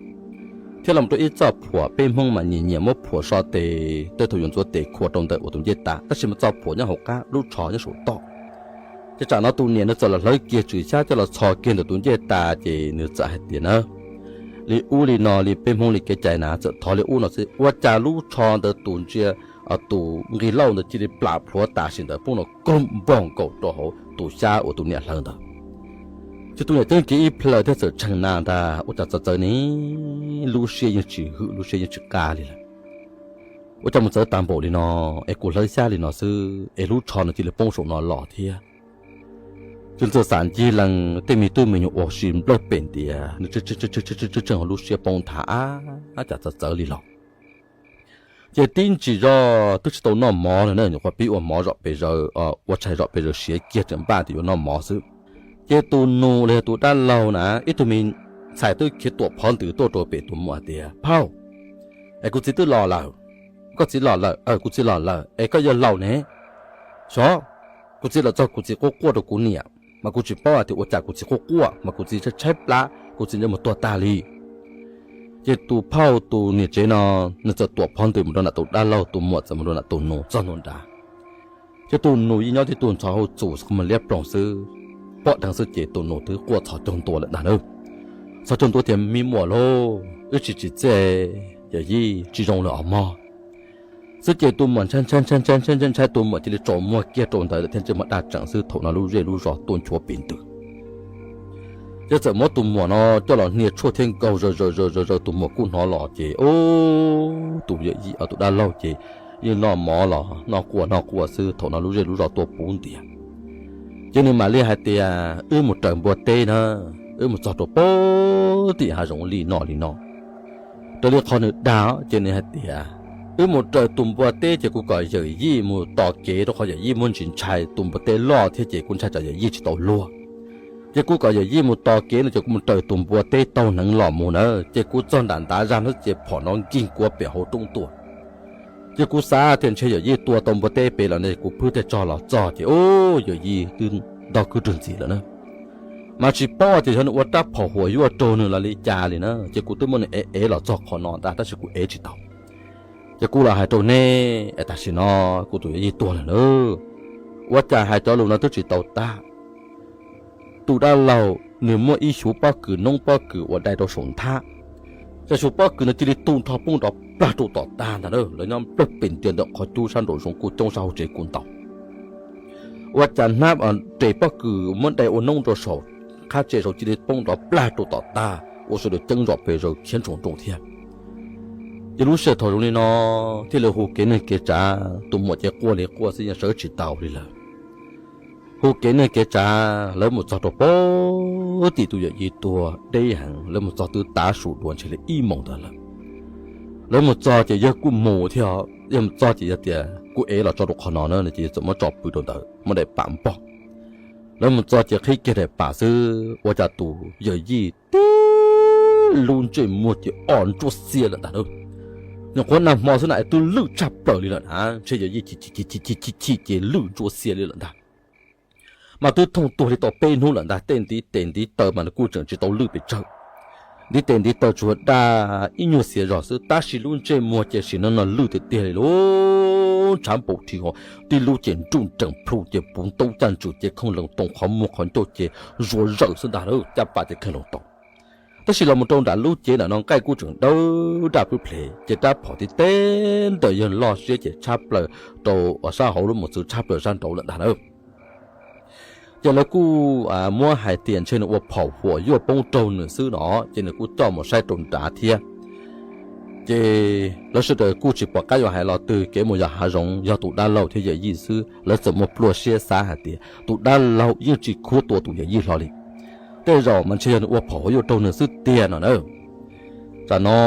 Thiab los rau ib txoj phuam, peb Hmoob mas nyiam nyiam muab phuam so tes tej thaum yuav ntxuav tes khuam rau ntawm uas tus ncej tas, tab sis mas txoj phuam nyob hauv qab, lub tsho nyob saum toj. Ces tsam no tus niam nws txawm los hlawv kiag tswm xyab coj los txhos kiag ntawm tus ncej tas ces nws txawm hais tias na, li ub li no li peb Hmoob li kev cai na txawm thov li ub no xwb, ua cas lub tsho ntawd tus ntsia tus nqi lauj ntawd cia li plam plhuav tam sim ntawd poob no koog npoog nkaus rau hauv tus xyab uas tus niam hlawv ntawd. Ces tus niam ceeb kiag ib plhaw thiab txawm tshee na ntag, ua cas txawv txawv ne, lub siab yeej tsis hwm lub siab yeej tsis qab li lawm. Ua cas mus txawv tas npaum li no, es kuv hlawv xyab li no xwb es lub tsho no cia li poob saum no los thiab. Ces txawm xam ncig lees tej me tub me nyuam ua si nplawg pem ntiav, nws tseem hauv lub siab poob nthav, ab, cas txawv txawv li los. Ces tib ntsis zog twb tsis tau noj mov li na, nyuam qhuav pib ua mov zom pes zaws, ua tshais zom pes zaws siav kiag tseem npaj tias yuav noj mov xwb. Ces tus nus los yog tus dab laug na, ib tug me ntxhais twb khiav tuam phov ntws tuaj rau pem tus muam hais tias, phauj, es kuv txiv twb los lawm. Koj txiv los lawm? Kuv txiv los lawm. Es koj yawg laus ne? Xyov, kuv txiv los txog kuv txiv quaj quaj rau kuv niam, mas kuv tsis paub hais tias ua cas kuv txiv quaj quaj mas kuv txiv tshaib tshaib plab, kuv txiv ntsej muag tuag tag li. Ces tus phauj tus niam tsev no nws txawm tuam phov ntws mus rau nram tus dab laug, tus muam txawm mus rau nram tus nus txog ntua nrad. Ces tus nus yeej nyob tib tug ntxhov hauj txus qhov muag liab ploog xwb. pob dheev xwb ces tus nus twb quaj txhos caug ntua lawm ntag na. Txhos caug ntua tias, Me muam lauj, wb tsis tsim txiaj, yawm yij tsis zoo lawm os mog. Xwb ces tus muam ntshai ntshai ntshai ntshai ntshai ntshai ntshai, tus muam cia li tsaus muag kiag rau ntawd lawm thiab ntsej muag daj tseem xwb. Thaum no lub zej lub zos tuaj nchuav pes ntws, ces txawm muab tus muam no coj los hnia tshuaj thiab nkaug zaws zaws zaws zaws zaws, tus muam kuj hnov los ces, ub, tus yawm yij, tus dab laug ces yeej noj mov los noj quaj noj quaj xwb. Thaum no lub zej lub zos tuaj puv ntiag, ces nws mam li hais tias, Wb mus raws npua teb na, wb mus txog rau pem tim hav zoov li no li no. Raws li qhov nws dag ces nws hais tias, Wb mus raws tus npua teb ces kuv kom yawm yij mus tos kev, rau qhov yawm yij muaj ntsis ntshai tus npua teb loj thiab ces kuv ntshai tsam yawm yij tsis tau luag. Ces kuv kom yawm yij mus tos kev no ces kuv mus raws tus npua teb taug hneev los mus na, ces kuv txog nram ntav zaj no ces phom no nkig kuav pem hauv roob tuaj. Ces kuv xav tias ntshe yawm yij tua tau npua teb pem lawm no, kuv pwb tej tsog los txog ces, ub, yawm yij twb ntog kwj rwg ntxiv lawm na. Mas tsis paub tias xyov nws ua rab phom huam yuaj raug nws los li cas li na, ces kuv twb muab nws ev ev los txog qhov no ntag tab sis kuv ev tsis tau. Ces kuv los hais rau nej es tam sim no kuv tus yawm yij tuag lawm na. Ua cas hais cov lus no twb tsis tau tag, tus dab laug nws muaj ib xyuv pob kws noob pob kws uas dai rau saum nthab. Ces xyuv pob kws no cia li tu nrho poob nrov plag rau tom tag ntag na, lawv nyob nplawg pes ntiag ntawm qhov cub sab nraum zoov kuj coob sab hauv tsev kuj ntau. Ua cas hnab res pob kws muab dai ua noob rau saum qhab tsev saud cia li poob nrov plag rau tom tag ua sawv daws ceeb zom pes zaws khiav ntshoo nrooj thiab. Ces lub sij hawm thaum zoo li no thiaj li hu kev neeg kev tsav, tus muam ces quaj li quaj xwb yeej sawv tsis tau li lawm. Hu kev neeg kev tsav lawv mus txog rau pem tim tus yawm yij tuag deb heev, lawv mus txog twb tav su dua ntshe li ib moos ntawd lawm. Lawv mus txog ces yawg kuj mus thiab, yawg mus txog ces yog tias kuj ev los tso rau qhov no na, ces yawg txawm muab tso pw rau ntawd muab daim pam npog. Lawv mus txog ces qhib kiag daim pam xwb ua cas tus yawm yij tib lub ntsej muag ces o ntsuab xiab lawm ntag na. Nyuam qhuav nag hmo xwb na es twb lwj tshaj plaws li lawm na, ntshe yawm yij chim chim chim ces lwj ntsuab xiab li lawm ntag. Mas twb thooj tuag li tau peb hnub lawm ntag, tej ntiv tes ntiv taw mas nws kuj tseem tsis tau lwj pes tsawg. Ntiv tes ntiv taw tsuas daj ib nyuag xiav zog xwb tab sis lub ntsej muag ces sim neej no lwj tiag tiag li lub ntshav npaum rhi ho, tib lub ces nruj nreem plhu ces puv ntaub caj ntswm ces khooj lees toos qhov muag qhov ncauj ces zuav zawm xwb ntag, caj pas ces kheej lees toos. Tab sis los mus rau nram lub cev ntawm no nqaij kuj tseem dawb daj plub ple ces rab phom tib teb ntawm yawg loj siab ces tshab plaws rau uas sab hauv lub mos txwv tshab plaws sab nraud lawm ntag na. Ces lawv kuj muab hais tias ntshe nws ua phom huam yuaj poob raug nws xwb no, ces nws kuj coj mus saib rau nrad thiab. Ces lawv sawv daws kuj tsis pom qab yuav hais los twg, kev mus yos hav zoov yog tus dab laug thiab yawm yij xwb, lawv txawm muaj plua siab xav hais tias tus dab laug yeej tsis khuab tua tus yawm yij hlo li. Tej zaum mas ntshe yog nws ua phom huam yuaj raug nws xwb tiag no na. Tsam no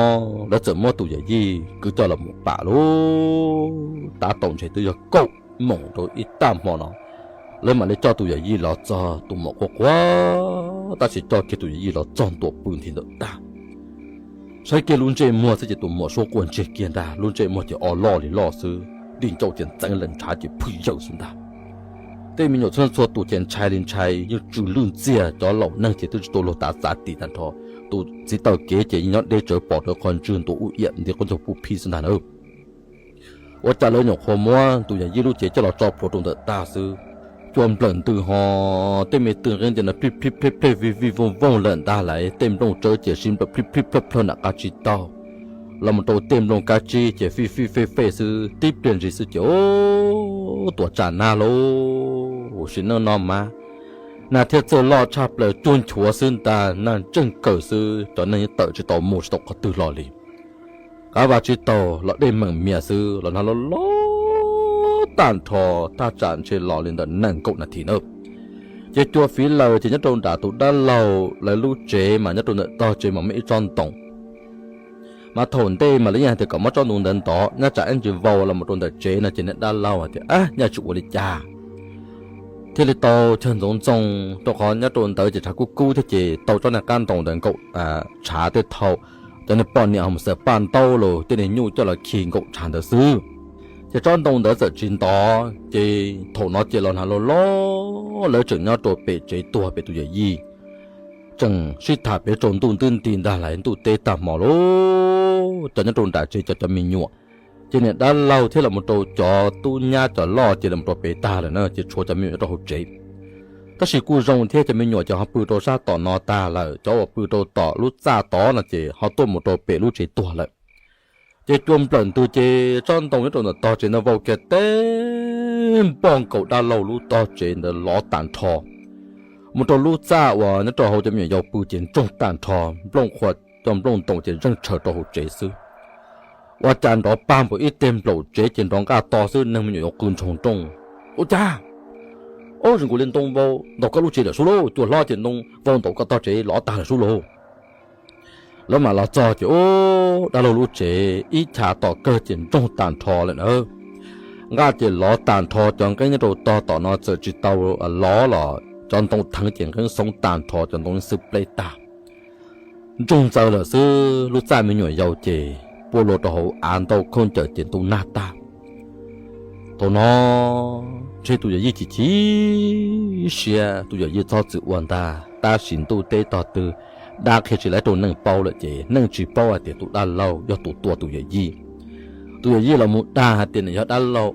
lawv txawm muab tus yawm yij kwv coj los mus pam lauj, tav tau ntshe twb yog kaum moos rau ib tag hmo no, lawv mam li coj tus yawm yij los txog, tus muam quaj quaj tab sis coj kiag tus yawm yij los txog ntua pw nthi ntawm tag. Saib kiag lub ntsej muag xwb ces tus muam suab quaj ntsiag kiag ntag, lub ntsej muag ces o loj li loj xwb, dej ncauj ces ntxeev lees ntshav ces phwj yawm xwb ntag. Tej me nyuam txhua txhua tus ces ntshai li ntshai, yeej tsw lwj ntxiag, cov laus neeg ces twb tsis tau luag tav txav tim tag nrho. Tus txiv taw kev ces yeej nyob deb tsawv pom rau qhov ntswg ntua ub iam nti qub ntug puj phib xwb ntag na. Ua cas lawv nyuam qhuav muab tus yawm yij lub cev coj los tso plhuav rau ntawm tag xwb, cua nplawm ntws ho, tej me tw nqeeb ntias no plij plij plej plej vij vij vooj vooj lawm ntag lauj, tej nplooj tsawb ces sib nplawm plij plij plawj plawj nram qab tsib taug, los mus rau tej nplooj kab tsib ces fij fij fej fej xwb, tib pliag ntsis xwb ces ub, tuam tsam nag lauj, sim neej no mas nag thiaj txawj loj tshaj plaws, cuag nchuav xwb ntag, nag ntseej kawg xwb, cov neeg tawm tsis tau mus tsis tau qhov twg los li. Qav vas tsis taug los dej meem mias xwb, los nag loj loj tag nrho, thaj tsam ntshe los li ntawm nees nkaum nas this na. Ces cua fiv lawm ces nyob rau nram tus dab laug lawv lub tsev mas nyob rau ntawm tog tsev mas muaj ib tsob ntoo. Mas thaum ntej mas lawv yeej hais tias kom muab tsob ntoo ntawd ntov, nyob tsam ib ntsis vau los mus rau ntawm tsev no ces niag dab laug hais tias, Ab, nyaj tsis ua li cas. Thiaj li tau chaw ntxoov ntxoo, rau qhov nyob rau ntawd ces tshav kub kub thiab ces tau tsob niag qab ntoo ntawd nkaum tshav tej thaum cov niag poj niam ho mus xaws paj ntaub los tej niag nyuj coj los khi nkaum tshav ntawd xwb. Ces tsob ntoo ntawd txawm tsis ntov, ces thaum no ces los nag loj loj, lawv tseem nyob rau pem tsev tuag pem tus yawm yij, tseem sib tham pem tsaus ntuj ntuj nti ntag lauj, ntuj teb tag hmo lauj, cov nyob rau nram tsev cov cov me nyuam, ces niam dab laug thiab los mus rau cov tub nyab cov loj ces los rau pem tag lawm na, ces tshuav cov me nyuam nyob rau hauv tsev. Tab sis kuj zoo thiab, cov me nyuam ces ho pw rau sab tom no tag lawm, cov uas pw rau tom lub txaj tod no ces ho tuaj mus rau pem lub tsev tuag lawm. Ces cua nplawm ntws ces tsob ntoo nyob rau ntawm tog tsev ntawd vau kiag teb npoj nkaus dab laug lub tog tsev ntawd lov tag nrho. Mus rau lub txaj uas nyob rau hauv cov me nyuam yaus pw ces ntsoog tag nrho, nplooj qhuav cov nplooj ntoos ces zeeg tshaws rau hauv tsev xwb. Ua cas nrov pag npaum ib teg nplaum tsev ces nrov nqaj to xwb, neeg me nyuam yaus qw ntsoo nrooj. Ua cas, ob, zoo nkaus li ntoo vau ntaus koj lub tsev lawm sub lauj, cua hlob ces ntoo vau ntaus koj tog tsev lov tag lawm sub lauj. Lawv mam los txog ces ub, dab laug lub tsev ib chav tom kawg ces ntsoog tag nrho lawm na. Nqaj ces lov tag nrho, cov nqeeb nyob rau tog tom no txawm tsis tau lov los cov ntoo theev ces nqeeb xoov tag nrho, cov ntoo xwb pleb tag. Ntsoog ntxaws lawm xwb, lub txaj me nyuam yaus ces puab lua rau hauv av ntau khaub ncaws ces ntub nag tag. Thaum no ntshe tus yawm yij chim chim siab, tus yawm yij txhob txwm ua ntag, tab sis ntuj teb tog twg dab qhia tsis laiv rau neeg paub lawm ces neeg tsis paub hais tias tus dab laug yog tus tua tus yawm yij. Tus yawm yij los mus dag hais tias nws yog dab laug,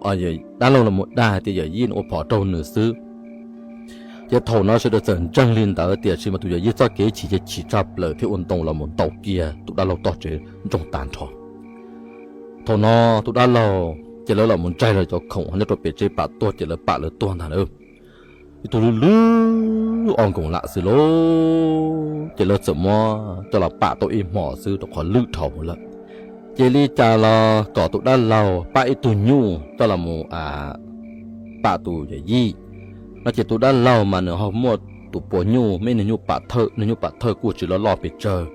dab laug los mus dag hais tias yawm yij nws ua phom raug nws xwb. Ces thaum no sawv daws txawm ntseeg li ntawd, tiam sis mas tus yawm yij txoj kev chim ces chim tshaj plaws thiab ua ntoo los mus ntaus kiag tus dab laug tog tsev ntsoog tag nrho. Thaum no tus dab laug ces lawv los mus ntsaig lawv cov khoom nyob rau pem tsev pam tuag ces lawv pam lawv tuag ntag na. Ib tug lwj lwj ob nkoos lam xwb lauj, ces lawv txawm muab coj los pam tau ib hmos xwb rau qhov lwj dhau lawm. Ces li cas los kom tus dab laug pab ib tug nyuj coj los mus pam tus yawm yij no ces tus dab laug mas nws ho muaj tus puas nyuj, muaj ib niag nyuj pam thawj, niag nyuj pam thawj kuj tsis loj loj pes tsawg.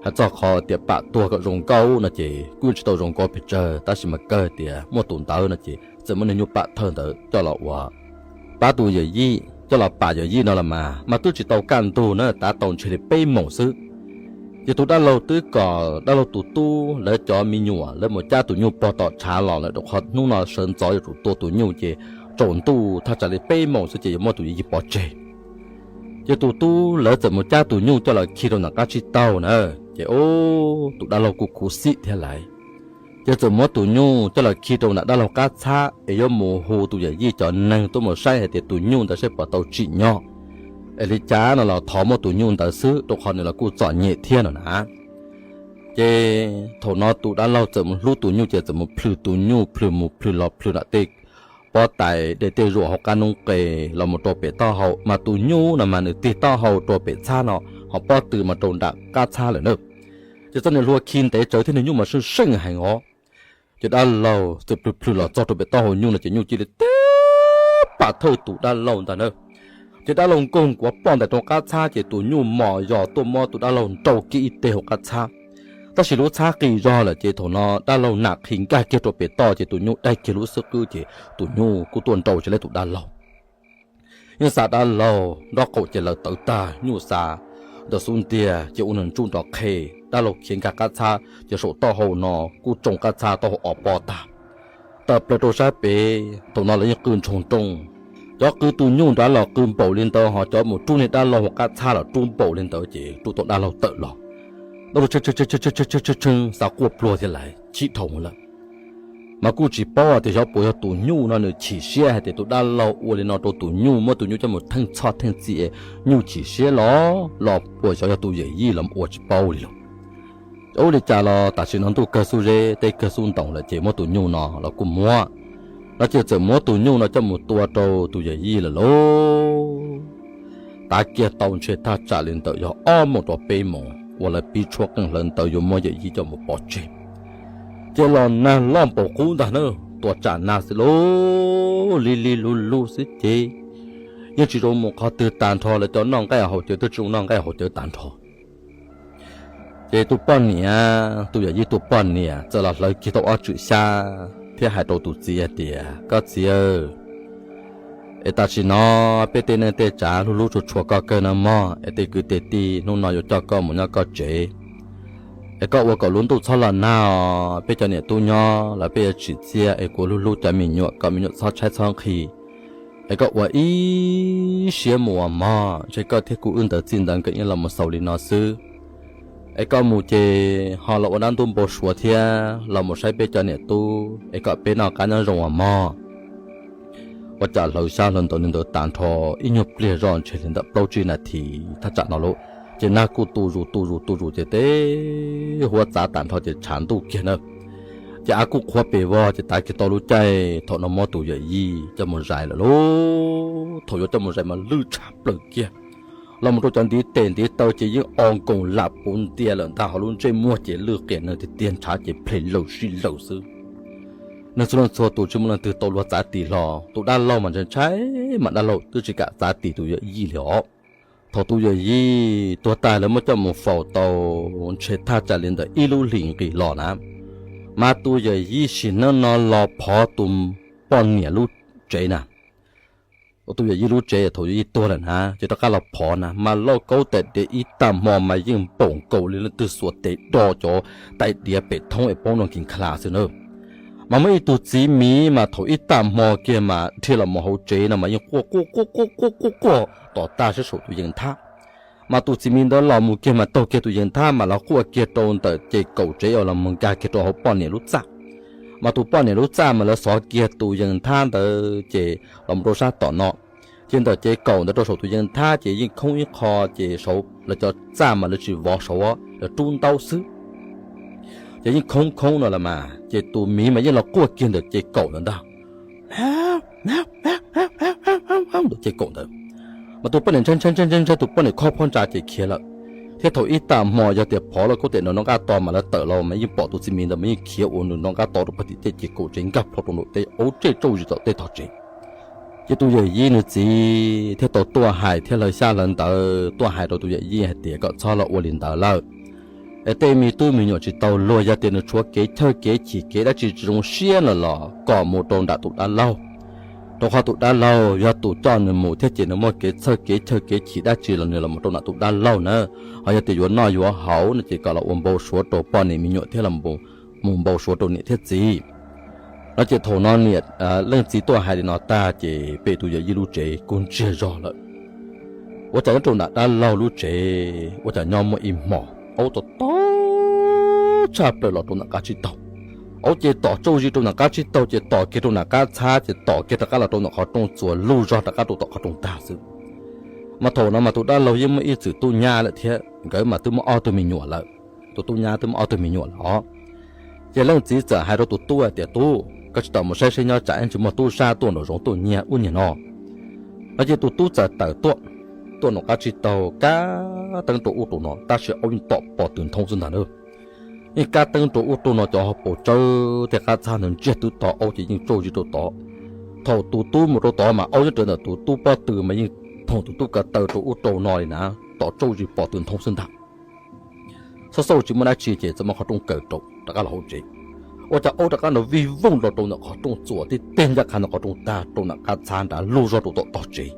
Hais txog qhov tias pam tuag kom zoo nkauj no ces kuj tsis tau zoo nkauj pes tsawg, tab sis mas kawg tias muaj tus ntawd no ces txawm muab niag nyuj pam thawj ntawd coj los ua pab tus yawm yij, coj los pam yawm yij no los mas mas twb tsis tau kaj ntug na, tav tau ntshe li peb moos xwb. Ces tus dab laug twb kom dab laug tus tub lawv cov me nyuam lawv mus cab tus nyuj pog tom tshav los lawm rau qhov hnub no sawv ntxov yuav tsum tua tus nyuj ces tsaus ntuj thaj tsam li peb moos xwb ces yuav muab tus yawm yij pov tseg. Ces tus tub lawv txawm mus cab tus nyuj coj los khi rau nram qab tsib taug na. Ces ub, tus dab laug kuj khuv xim thiab lawm. Ces txawm muab tus nyuj coj los khi rau nram dab laug qab txhab es yuav mus hu tus yawm yij cov neeg tuaj mus saib hais tias tus nyuj ntawd saib puas tau tsim nyog. Es li cas no los thov muab tus nyuj ntawd xwb rau qhov nws los kuj txom nyem thiab no na. Ces thaum no tus dab laug txawm mus hlub tus nyuj ces txawm mus plhws tus nyuj, plhws mus plhws los plhws nram tej pob tais de tej zuam hauv qab noob qes los mus rau pem taub hau, mas tus nyuj no mas nws tig taub hau rau pem txhab no, ho pob tw mas rau nram qab txhab lawm na. Ces txoj niag hlua khi ntev tsawv thiab niag nyuj mas seej seej heev os. Ces dab laug txawm plhws plhws los txog rau pem taub hau nyuj no ces nyuj cia li teb pam thawj tus dab laug ntag na. Ces dab laug nkaug nkuav ploj ntais rau qab txhab ces tus nyuj mos yos tuaj muab tus dab laug nrau kiag ib teg hauv qab txhab. Tab sis lub txhab qis zog lawm ces thaum no dab laug nam qhi nkag kiag rau pem toj ces tus nyuj daig kiag lub xub qwb ces tus nyuj kuj tuaj nrau tsis leb tus dab laug. Yeej xa dab laug nraub qaum ces lawv tawv tag, nyuj xa ntawm xub ntiag ces ua nws ntsuj nrov qhe, dab laug khiav nkag qab txhab ces saum taub hau no kuj tsoo qab txhab taub hau ob pob tag. Tawm plaws rau sab pem, thaum no lawv yeej qw ntsoog nrooj. Cov qw tus nyuj nrad los qw npaum li ntawd, ho cov mus rub niag dab laug hauv qab txhab los rub npaum li ntawd ces rub tau dab laug tawm los. Dab laug tshee tshee xa quaj pluag thiab lawm, chim dhau lawm. Mas kuj tsis paub tias xyov puas yog tus nyuj no nws chim siab hais tias tus dab laug ua li no rau tus nyuj, muab tus nyuj coj mus theej txhoj theej txi, nyuj chim siab los los puas xyov yog tus yawm yij los ua tsis paub li lauj. Ua li cas los tam sim no ntuj kawg xub zeb teb kawg xub ntoos lawm ces muab tus nyuj no los kuj muab, no ces txawm muab tus nyuj no coj mus tua rau tus yawm yij lawm lauj. Tav kiag tau ntshe thaj tsam li ntawm yog ob moos rau peb moos uas lawv pib tshuab qeej hlawv ntawv yuav muab yawm yij coj mus pov tseg. Ces los nag loj npaum qub ntag na, tua tsam nag xwb lauj, lig lig lug lug xwb ces yeej tsis zoo mus qhov twg tag nrho, lawv cov noj nqaij haus cawv twb tsis zoo noj nqaij haus cawv tag nrho. Ces tus poj niam, tus yawm yij tus poj niam txawm los hlawv kiag tau ob tswm xyab thiab hais rau tus txiv hais tias, koj txiv, es tam sim no peb tej neej tej tsav hlub hlub tshua tshua koj kawg no mog, es tej kwv tej tij hnub no yuav coj koj mus nyob koj tsev. Es koj ua kom lub ntuj txhob los nag os, peb cov niam tub nyob los peb yuav tsim txiaj, es kuv hlub hlub cov me nyuam, kom me nyuam txhob tshaib txhob nqhis. Es koj ua ib siab mus os mog, ntshe koj thiab kuv wb ntawd txij ntawd nkawd yeej los mus xaus li no xwb. Es koj mus ces ho los ua dab ntub npau suav thiab los mus saib peb cov niam tub, es kom peb noj qab nyob zoo os mog. Ua cas hlawv xyab hlawv ntawv li ntawd tas nrho ib nyuag pliag zoj ntshe li ntawm plaub tsib nas this thaj tsam no lauj, ces nag kuj tu zus tu zus tu zus ces teb huab txav tas nrho ces tshav ntuj kiag na. Ces av kuj qhuav pes vog ces tav kiag tau lub caij thaum no muab tus yawm yij coj mus zais lawm lauj. Thaum yuav coj mus zais mas lwj tshaj plaws kiag, los mus rau cov ntiv tes ntiv taw ces yeej o nkoos lam puv ntia lawm ntag, ho lub ntsej muag ces lwj qias neeg tiag tiag, ntshav ces plhem laws sij laws xwb. Neeg txhua leej txhua tus tsis muaj leej twg tau luag txav tis hlo, tus dab laug mas ntshai ntshai mas dab laug twb tsis kam txav tis tus yawm yij li os. Thaum tus yawm yij tuag tag lawv muab coj mus faus tau ntshe thaj tsam li ntawm ib lub hlis nqis los na, mas tus yawm yij sim neej no los phov tus poj niam lub tsev na. Tus yawm yij lub tsev thaum yawm yij tuag lawm na ces rov qab los phov na, mas lauj kaub tais diav ib tag hmo mas yeej npaum nkaus li leej twg xuas tes do cov tais diav pem thoob es poob nroo kis nkha xwb na. Mas muaj ib tug txiv miv mas thaum ib tag hmo kiag mas dhia los mus hauv tsev no mas yeej quaj quaj quaj quaj quaj quaj quaj tom tag sab saum tus yees thab. Mas tus txiv miv ntawd los mus kiag mas taug kiag tus yees thab mas los quaj kiag rau ntawm ces kaum tsev uas los mus nkag kiag rau hauv poj niam lub txaj. Mas tus poj niam lub txaj mas lawv xov kiag tus yees thab ntawd ces los mus rau sab tom no. Ces ntawm ces kaum ntawd rau saum tus yees thab ces yeej khoob ib qho, ces saud lawv cov txaj mas lawv tsis vov saud, lawv rub ntaub xwb. Ces yeej khoob khoob no los mas ces tus miv mas yeej los quaj kiag ntawm ces kaum ntawd ntag. Ntawm ces kaum ntawd, mas tus poj niam ntshai ntshai ntshai ntshai ntshai, tus poj niam khob phab ntsa ces khiav lawm. Thiab thaum ib tag hmo yog tias phov lauj kaub tais no noj qab to mas lawv tawm los mas yeej pom tus txiv miv ntawd mas yeej khiav ua nws noj qab to rau pem tim tej ces kaum tsev nkag plho rau nraum teb ua tsej tsauj zis tom tej tog tsev. Ces tus yawm yij nws txiv thiaj tau tuaj hais thiab hlawv xyab hlawv ntawv tuaj hais rau tus yawm yij hais tias kom txhob los ua li ntawd lawm. Es tej me tub me nyuam tsis tau luag, yog tias nws tshuav kev chawj kev chim kev dab tsi tsis zoo siab no los kom mus rau nram tus dab laug. Rau qhov tus dab laug yog tus coj nws mus thiab ces nws muaj kev txhawj kev chawj kev chim dab tsi los nws los mus rau nram tus dab laug na. Ho yog tias yuav noj yuav haus no ces kom los ua npau suav rau poj niam me nyuam thiab los mus npau suav rau niam thiab txiv. No ces thaum no niam, leej txiv tuaj hais li no tag ces pem tus yawm yij lub tsev kuj ntsiag zog lawm. Ua cas nyob rau nram dab laug lub tsev ua cas nyob muaj ib hmos aub tom tom tshaj plaws los rau nram qab tsib taug. Aub ces tom tsauj zis rau nram qab tsib taug ces tom kiag rau nram qab txhab ces tom kiag rov qab los rau ntawm qhov rooj txuas lug zog rov qab rau tom qhov rooj tag xwb. Mas thaum no mas tus dab laug yeej muaj ib txwm tub nyab lawm thiab nkawd mas twb muaj ob tug me nyuam lawm. Tus tub nyab twb muaj ob tug me nyuam lawm os. Ces leej txiv txawm hais rau tus tub hais tias, Tub, koj tsis tawm mus saib seb nyob tsam ib ntsis muaj tub sab tuaj nraum zoov tuaj nyiag ub nyiag no. No ces tus tub txawm tawm tuaj, tuaj nram qab tsib taug kab teeb rau ub rau no tab sis aub yeej tom pos tw nthoob xwb ntag na. Yeej kab teeb rau ub rau no cov hauv paus tsawb tej qab txhab ntawd ntsiag twb to aub ces yeej tsauj zis rau tod. Thaum tus tub mus rau tod mas aub nyob rawv ntawm tus tub pob tw mas yeej phoom tus tub ko taw rau ub rau no li na, tom tsauj zis pos tw nthoob xwb ntag. Xauj xauj tsis muaj dab tsi ces txawm muab qhov rooj kaw rau rov qab los hauv tsev. Ua cas aub rov qab nrov vij vooj los rau ntawm qhov rooj txuas tib teg ncaj qha ntawm qhov rooj tag rau nram qab txhab nrad lug zog rau tom tog tsev.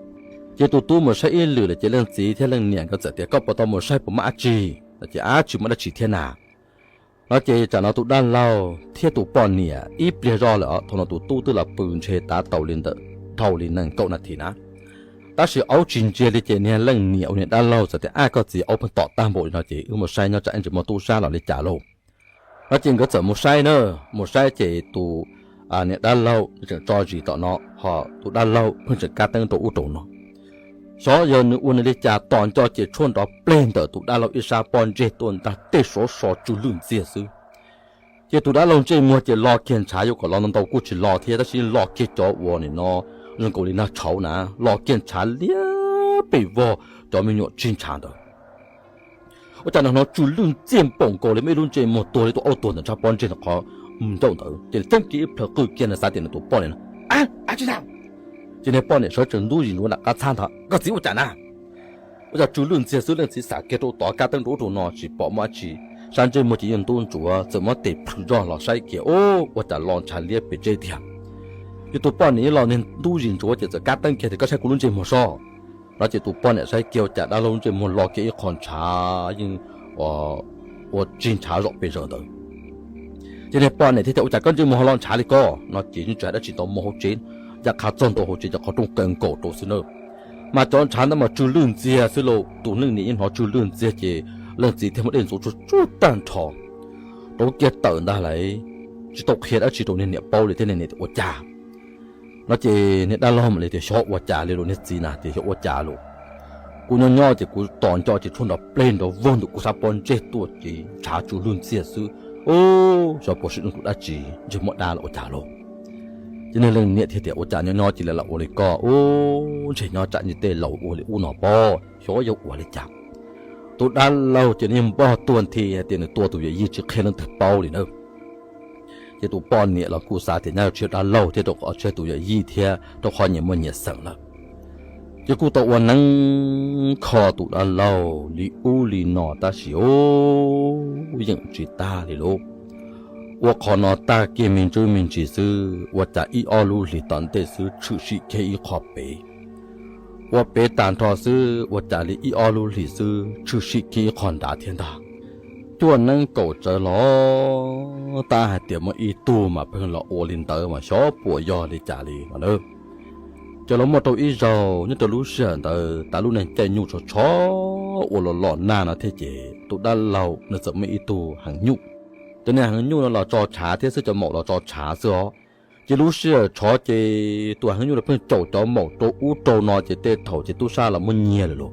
Ces tus tub mus saib ib lwm lawm ces leej txiv thiab leej niam nkawd txawm tias, Koj puas tau mus saib puas muaj dab tsi? No ces, Ab, tsis muaj dab tsi thiab na. No ces tsam no tus dab laug thiab tus poj niam ib pliag zoj lawm os, thaum no tus tub twb los pw ntshe tav tau li ntawm dhau li nees nkaum nas this na. Tab sis aub tsis ntsiag li ces niag leej niam uas niam dab laug txawm tias, Ab, koj txiv, aub pheej tom tag npaum li no ces wb mus saib nyob tsam ib ntsis muaj tub sab los li cas lauj. No ces nkawd txawm mus saib na, mus saib ces tus niam dab laug tseem tso zis tom no, ho tus dab laug pheej tseem kab teeb rau ub rau no. Xyov yog nws ua nws li cas tom nco ces tshuaj nrov pleg ntawm tus dab laug ib sab pob ntseg tuaj ntag, tej suav so tsw lwj ntxiag xwb. Ces tus dab laug ntsej muag ces lo kiag ntshav, yuav kom lo ntau ntau kuj tsis lo thiab tab sis lo kiag cov uas nim no zoo nkaus li nag tshauv na, lo kiag ntshav liab pes vog cov me nyuam tsig ntshav ntawd. Ua cas hnov tsw lwj ntxiag npaum nkaus li muaj ib lub ntsej muag tuag li tus aub tuag ntawm ntshav pob ntseg ntawm qhov ncauj ntawd ces ceeb kiag ib plhaw qw kiag na, xav tias nws tus poj niam no. Ab, ab tsi na. Ces niag poj niam sawv tsees ntub zis ntsuav nram qab txhab ntag, Koj txiv, ua cas na? Ua cas tsw lwj ntxiag xwb, leej txiv xam kiag rau tod kab teeb rau ub rau no tsis pom muaj dab tsi. Sab ntsej muag ces yeej ntub ntsuav, txawm muab tes plhws zog los saib kiag, Ub, ua cas lo ntshav liab pes tseb tiag. Ces tus poj niam ib los niag ntub zis ntsuav ces txawm kab teeb kiag tias, Koj saib kuv lub ntsej muag sob. No ces tus poj niam saib kiag ua cas dab laug ntsej muag lo kiag ib qho ntshav yeej ua tsig ntshav zom pes zaws ntawd. Ces niag poj niam thiaj tias, Ua cas koj ntsej muag ho lo ntshav li ko? No ces yeej tsis hais dab tsi ntau, mus hauv tsev, ncaj qha txog ntua hauv tsev ces qhov rooj kaw nkaus rau xwb na. Mas cov ntshav ntawd mas tsw lwj ntxiag xwb lauj, tus leej niam yeej hnov tsw lwj ntxiag ces leej txiv thiaj muab dej ntxuav tsuag tsuag tag nrho rau kiag tawm ntag lauj, tsis tau qhia dab tsi rau niag niam paub li thiab niag niam tias, Ua cas? No ces niag dab laug mam li tias, Xyov ua cas li los niag txiv na, tias xyov ua cas los, kuv nyob nyob ces kuv tos nco ces tshuav nrov pleg nrov vog ntawm kuv sab pob ntseg tuaj ces ntshav tsuas lug ntxiag xwb. Ub, xyov puas sim nug tus dab tsi, ntshe muaj dab los ua cas lauj. Ces niag leej niam thiaj tias, Ua cas nyob nyob cia li los ua li koj, ub, ntshe nyob tsam ntshe tej laus ua li ub no pob, xyov yog ua li cas. Tus dab laug ces nws yeej npog tuag nthi hais tias nws tua tus yawm yij tsis qhia leej twg paub li na. Ces tus poj niam los kuj xav tias nyaj tsis yog dab laug thiab, rau qhov tsis yog tus yawm yij thiab, rau qhov nyias muaj nyias xeem lawm. Ces kuj tau ua neeb kho tus dab laug li ub li no tab sis ub, yeej tsis tag li lauj. Ua qhov no tag kiag me ntsis me ntsis xwb, ua cas ib ob lub hlis tom ntej xwb tshwm sim kiag ib qho pem. Ua pem tag nrho xwb ua cas li ib ob lub hlis xwb tshwm sim kiag ib qho nrad thiab ntag. Cuaj neeb kaum tsawv los tab hais tias muaj ib tug mas pheej los ua li ntawd mas xyov puas yog li cas li no na. Ces los muaj rau ib zaug nyob rau lub sij hawm ntawd tas lub neej caij nyuj tsho tsho ua los los nag no thiab ces tus dab laug nws txawm muaj ib tug heev nyuj. Cov niag heev nyuj no los tso tshav thiab xwb, cov maum los tso tshav xwb os. Ces lub sij hawm tsho ces tus heev nyuj no pheej caum cov maum rau ub rau no ces tej thaum ces tub sab los muab nyiag lawm lauj.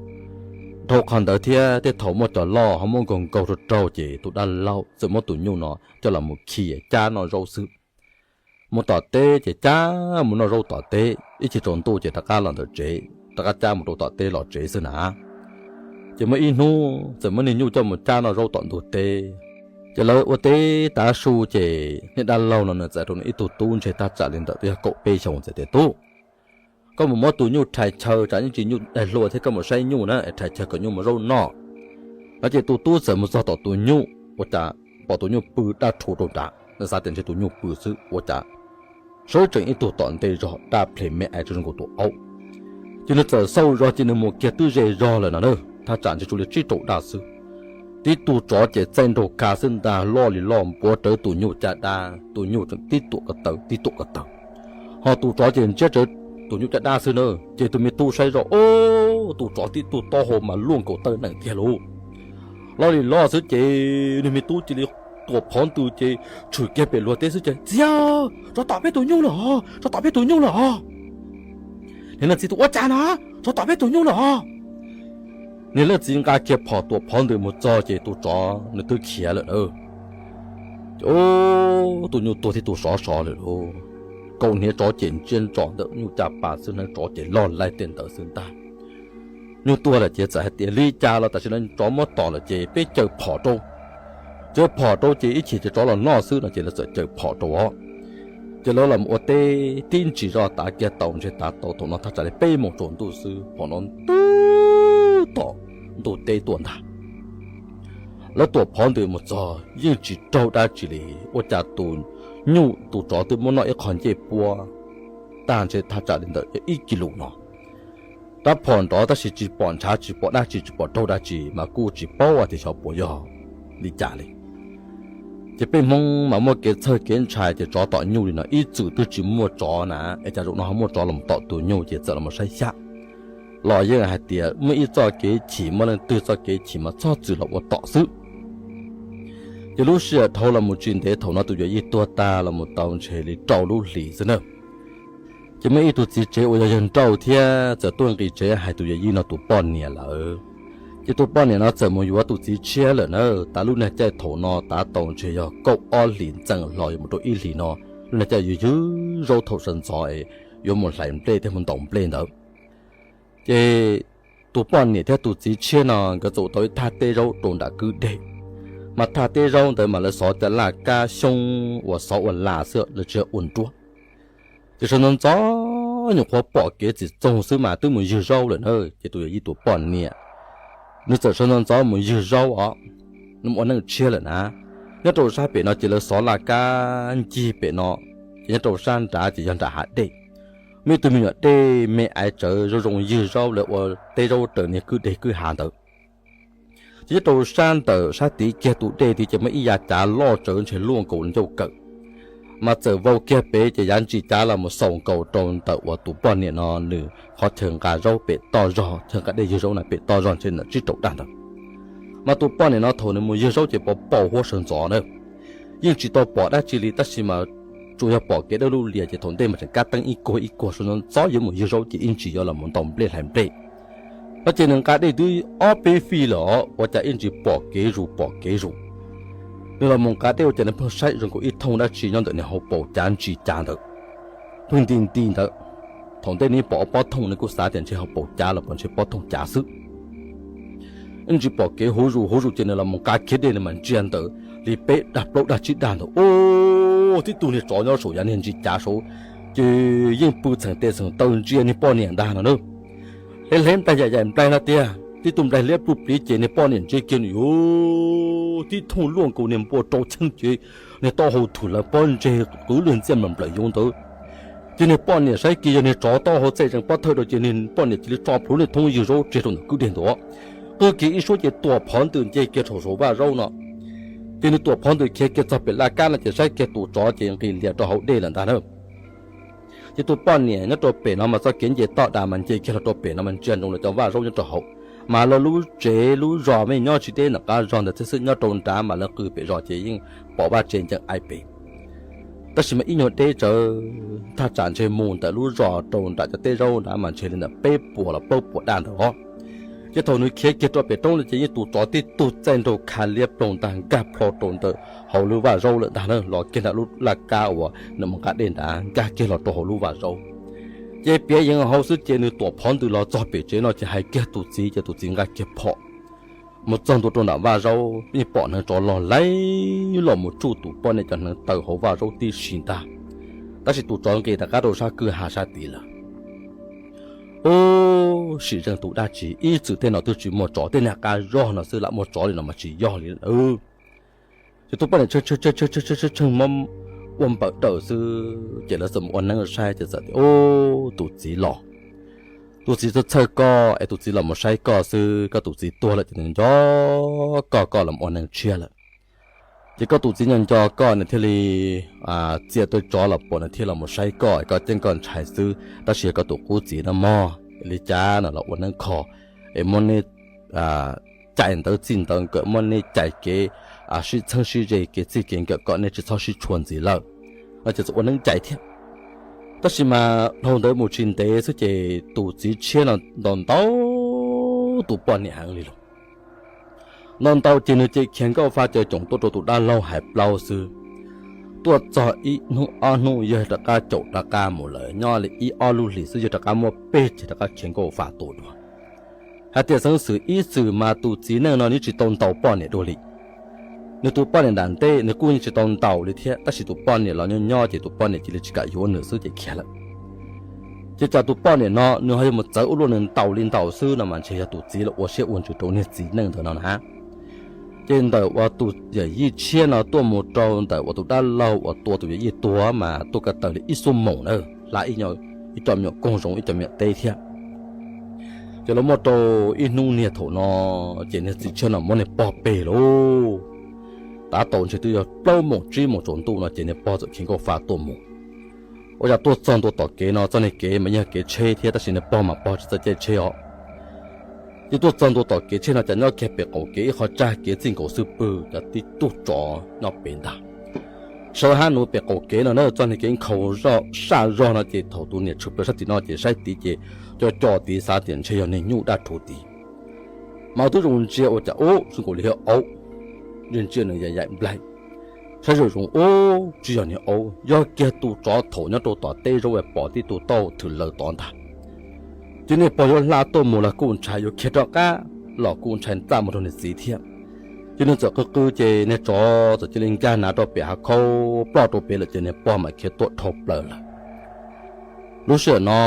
Dhau qhov ntawd thiab tej thaum muaj cov loj ho muab nkaug nkaug rau raug ces tus dab laug txawm muab tus nyuj no coj los mus khi cab noj zaub xwb. Mus tom teb ces cab mus noj zaub tom teb, ib chim tsaus ntuj ces rov qab los ntawm tsev, rov qab cab mus rau tom teb los tsev xwb na. Ces muaj ib hnub txawm muab niag nyuj coj mus cab noj zaub tom ntug teb. Ces lawv ua teb tav su ces niag dab laug no nws txawm rau nws ib tug tub ntshe thaj tsam li ntawm twb yog kaum peb xyoos txawm tias, Tub, koj mus muab tus nyuj rhais chaw, tsam yeej tsis nyuj daig hlua thiab, koj mus saib nyuj na es rhais chaw kom nyuj muaj zaub noj. No ces tus tub txawm mus txog tom tus nyuj ua cas pom tus nyuj pw daj rhuv rau nrad, nws xav tias ntshe tus nyuj pw xwb ua cas sawv tsees ib tug tom ntej zog daj ples me ais tsaus zoo nkaus tus aub. Ces nws txawm xauj zog ces nws mus kiag twb ze zog lawm no na, thaj tsam ntshe tsuas li tsib rau daj xwb. Tib tug tsov ces txaij nraug ka xwb ntag, loj li loj npuav rawv tus nyuj caj dab, tus nyuj tseem tib tuam ko taw tib tuam ko taw. Ho tus tsov ces ntsiab rawv tus nyuj caj dab xwb na. Ces tus me tub saib zoj, ub, tus tsov tib tug taub hau mas luaj nkaus tawm nees kiag lauj. Loj li loj xwb ces niag me tub cia li tuam phov ntws ces tshwm kiag pem luag teb xwb ces, Txiv, tsov tom peb tus nyuj lawm os, tsov tom peb tus nyuj lawm os. Niag leej txiv tus, Ua cas no, tsov tom peb tus nyuj lawm os? Niag leej txiv nqa kiag phom tuam phov ntws mus txog ces tus tsov nws twb khiav lawm na. Ces ub, tus nyuj tuag tib tug sov sov lawm lauj. Kaum hniav tsov ces ntsiab ntso ntawm nyuj caj pas xwb, hneev tsov ces loj laij tej ntawd xwb ntag. Nyuj tuag lawm ces txawm hais tias, Li cas los tam sim no tsov muab tom lawm ces peb caws phom rau. Caws phom rau ces ib chim ces tsov los noj xwb no ces lawv txawm caws phom rau os. Ces lawv los ua teb tib ntsis zoj tav kiag tau ntshe tav tau thaum no thaj tsam li peb moos tsaus ntuj xwb, phom no twb tom ntug teb tuaj ntag. Lawv tuam phov ntws mus txog yeej tsis raug dab tsi li, ua cas tus nyuj tus tsov twb muab noj ib qho ncej puab tag ntshe thaj tsam li ntawm yog ib kis lus no. Rab phom nrov tab sis tsis pom ntshav tsis pom dab tsi tsis pom raug dab tsi mas kuj tsis paub hais tias xyov puas yog li cas li. Ces peb Hmoob mas muaj kev txhawj kev ntshai tias tsov tom nyuj li no ib txwm twb tsis muaj tsov na, es cas zaum no ho muaj tsov los tom tus nyuj ces txawm los saib xyab. Los yeej hais tias muaj ib txoj kev chim, muaj leej twg txoj kev chim mas txhob txwm los ua tom xwb. Ces lub sij hawm dhau los mus tsis ntev thaum no tus yawm yij tuag tag los mus tau ntshe li rau lub hlis xwb na. Ces muaj ib tug txiv tsev uas yog yawg nrauj thiab txawm tuaj nqis tsev hais tus yawm yij no tus poj niam lawm. Ces tus poj niam no txawm mus yuav tus txiv tshiab lawm na. Tav lub niag caij thaum no tav tau ntshe yog kaum ob hlis ntxees hlo yuav mus rau ib hlis no, lub niag caij ywg ywg zaub thaum sawv ntxov es yuav mus hlais nplej thiab mus ntaus nplej ntawd. Ces tus poj niam thiab tus txiv tshiab no nkawd txawm tau ib thaj teb zaub rau nram kwj deg. Mas thaj teb zaub ntawd mas lawv xov cov laj kab xyoob uas xov ua las xwb, lawv tsis ua nruab. Ces sawv ntxov ntxov nyuam qhuav pom kev txim txoog xwb mas twb mus ywg zaub lawm na. Ces tus yawm yij tus poj niam nws txawm sawv ntxov ntxov mus ywg zaub os, nws mus ua neej tshiab lawm na. Nyob rau sab pem no ces lawv xov laj kab ncig pem no, ces nyob rau sab nrad ces yog nram hav dej. Muaj ib tug me nyuam dej me aiv tsawv zoo zoo ywg zaub, lawv ua teb zaub raws niag kwj deg kwj ha ntawd. Ces nyob rau sab ntawm sab tid kiag tus dej tid ces muaj ib yav cav loj tsawv ntshe luaj nkaus ncauj kawm, mas txawm vau kiag pem ces yav ntsis cav los mus xaus nkaus rau ntawm uas tus poj niam no nws qhov chaw nqa zaub pem toj zog, chaw nqa dej ywg zaub na pem toj zog ntshe ntawm tsib rau daj ntawd. Mas tus poj niam no thaum nws mus ywg zaub ces pos paum huab sawv ntxov na, yeej tsis tau pom dab tsi li tab sis mas tsuas yog pom kev dawb lub lias ces thaum ntej mas tseem kab teeb ib kuag ib kuag sawv ntxov ntxov yuav mus ywg zaub ces ib ntsis yuav los mus ntaus nplej hlais nplej. No ces nws nqa dej twb ob peb fij lawm os, ua cas ib ntsis pom kev zus pom kev zus. Nws los mus nqa dej ua cas nws pheej saib zoo nkaus ib thooj dab tsi nyob ntawm nws hauv paus cav ntsis cav ntawd, pheej nti nti ntawd. Thaum ntej nws pom ob pob thooj nws kuj xav tias ntshe hauv paus cav los puas ntshe pob thooj cav xwb. Ib ntsis pom kev huv zus huv zus ces nws los mus nqa kiag dej nws mam ntsia ntawm li peb dag plaub dag tsib dag ntawd, ub, tib tug niag tsov nyob saum yav niag ntsis cav saud, ces yeej pw txheem tes txheem taw ntsia niag poj niam ntag no na. Hle hle nplaig yaim yaim nplaig no tiag, tib tug nplaig liab pluj pliv ces niag poj niam ntsia kiag nws, ub, tib thooj luaj nkaus niag npua rau cheeb ces niag taub hau thwm lawv pob ntseg qwv lwg ntxiaj nplawm nplawm yoov ntawd. Ces niag poj niam saib kiag yog niag tsov taub hau txaij zees pob thawj rau ces niag poj niam cia li tso plhuav niag thoob ywg zaub tseg rau ntawm kwj deg ntawd, qwj kiag ib suab ces tuam phov ntws nce kiag saum saum vaj zaub no. Ces nws tuam phov ntws khiav kiag txog pem laj kab no ces saib kiag tus tsov ces nqis lias rau hauv dej lawm ntag na. Ces tus poj niam nyob rau pem no mas txoj kev nce toj dav mas nce kiag los rau pem no mas ntsia ntsoov lawv cov vaj zaub nyob rau hauv, mas lawv lub tsev lub zos mas nyob tsis deb nram qab zos ntawd thiab xwb, nyob rau nrad mas lawv qw pem zos ces yeej pom vaj tsev ncees aib pem. Tab sis mas ib nyuag deb tsawv, thaj tsam ntshe mus ntawm lub zos rau nram cov teb zaub nrad mas ntshe li ntawm peb puas los plaub puas daj ntawd os. Ces thaum nws khiav kiag rau pem roob lawm ces yeej tus tsov tib tug txaij nraug khav liab ploog ntag nkag plho rau ntawm hauv lub vaj zaub lawm ntag na, los kiag nram lub laj kab uas nws mus nqa dej nrad nkag kiag los rau hauv lub vaj zaub. Ces piav yeev hauv xwb ces nws tuam phov ntws los txog pem tsev no ces hais kiag tus txiv ces tus txiv nqa kiag phom mus txog ntua rau nram vaj zaub, yeej pom hneev tsov log laim los mus tsuj tus poj niam cov hneev taw hauv vaj zaub tib si ntag. Tab sis tus tsov nqis rov qab rau sab kwj ha sab tid lawm. Ub, sim zeej tus dab tsi, ib txwm tej no twb tsis muaj tsov, tej niag qab zog no xwb lam muaj tsov li no mas tsis yog li. Ces tus poj niam tsheej tsheej mob ua npawm dawm xwb ces lawv txawm mus ua neeb saib ces txawm tias, ub, tus txiv los. Tus txiv txhawj txhawj koj es tus txiv los mus saib koj xwb, koj tus txiv tuag lawm ces nws nco koj, koj los mus ua neeg tshiab lawm. Ces koj tus txiv nco nco koj nws thiaj li txia tau tsov los puas nws thiaj los mus saib koj, koj ceeb koj ntshai xwb, tab sis yog koj tus qub txiv no mog, li cas no los ua neeb kho es muab nej cais ntawv txij ntawv nkawm, muab nej cais kev sib txheeb sib ze, kev txij kev nkawm kom nej tsis txhob sib tshua ntxiv lawm. No ces txawm ua neeb cais thiab. Tab sis mas dhau ntawd mus tsis ntev xwb ces tus txiv tshiab no ntaus ntau tus poj niam heev li los. Ntaus ntau ces nws ces khiav nkauj fa caws coom tuaj rau tus dab laug hais plaub xwb. Tuaj txog ib hnub ob hnub yawg rov qab caum rov qab mus lawm, nyob li ib ob lub hlis xwb yawg rov qab muab peg ces rov qab khiav nkauj fa tuaj dua. Hais tias xeeb xwm ib txwm mas tus txiv neej no nws tsis tau ntaus poj niam dua li. Nws tus poj niam nram ntej nws kuj yeej tsis tau ntaus li thiab, tab sis tus poj niam los nyob nyob ces tus poj niam cia li tsis kam yuav nws xwb ces khiav lawm. Ces cas tus poj niam no nws ho yuav mus txawv ua luaj nws ntaus li ntaus xwb no mas ntshe yog tus txiv los ua siab ua ntsws rau niag txiv neej ntawd no na. Ces ntawm uas tus yawm yij tshiab no tuaj mus rau ntawm uas tus dab laug uas tua tus yawm yij tuag mas tuaj ko taw li ib xuab moos na, hla ib co me nyuam koog zoov ib co me nyuam teb thiab. Ces los muaj rau ib hnub niag thaum no, ces niag txiv tshiab no muab niag pog peg lauj. Tab tau ntshe twb yog plaub moos tsib moos tsaus ntuj no ces niag pog txawm khiav nkauj fa tuaj mus. Ua cas tuaj txog ntua tom kev no, txoj niag kev mas yog kev tsheb thiab tab sis niag pog mas pog tsis txawj caij tsheb os. Ces tuaj txog ntua tom kev tsheb no cas nyob kiag pem qaum kev ib qho tsag kev txij nkaus xwb pwg cas tib tug tsov nyob pem ntag. Sawv hab nuv pem qaum kev no na, txoj niag kev nkhaus saj zog no ces thaum tus niam tshwm plaws sab tim no ces saib tid ces co co tid xav tias ntshe yog niag nyuj dab rhuv tid. Mas twb zoo ntsia ua cas ub zoo nkaus li yog aub, ntsia ntsia nws yaim yaim nplaig. Saib zoo zoo ub tsis yog niag aub, yog kiag tus tsov thaum nyob rau tom teb zaub uas pom tib tug tauj thwm lawm tod ntag. Ces niag pog yuav hla tuaj mus los kuj ntshai, yuav khiav rov qab los kuj ntshai txaj muag rau niag txiv thiab. Ces nws txawm qw qw ces niag tsov txawm cia li nkag nav rau pem hav khaub ploj rau pem lawm ces niag pog mam khiav tuaj dhau plaws lawm. Lub sij hawm no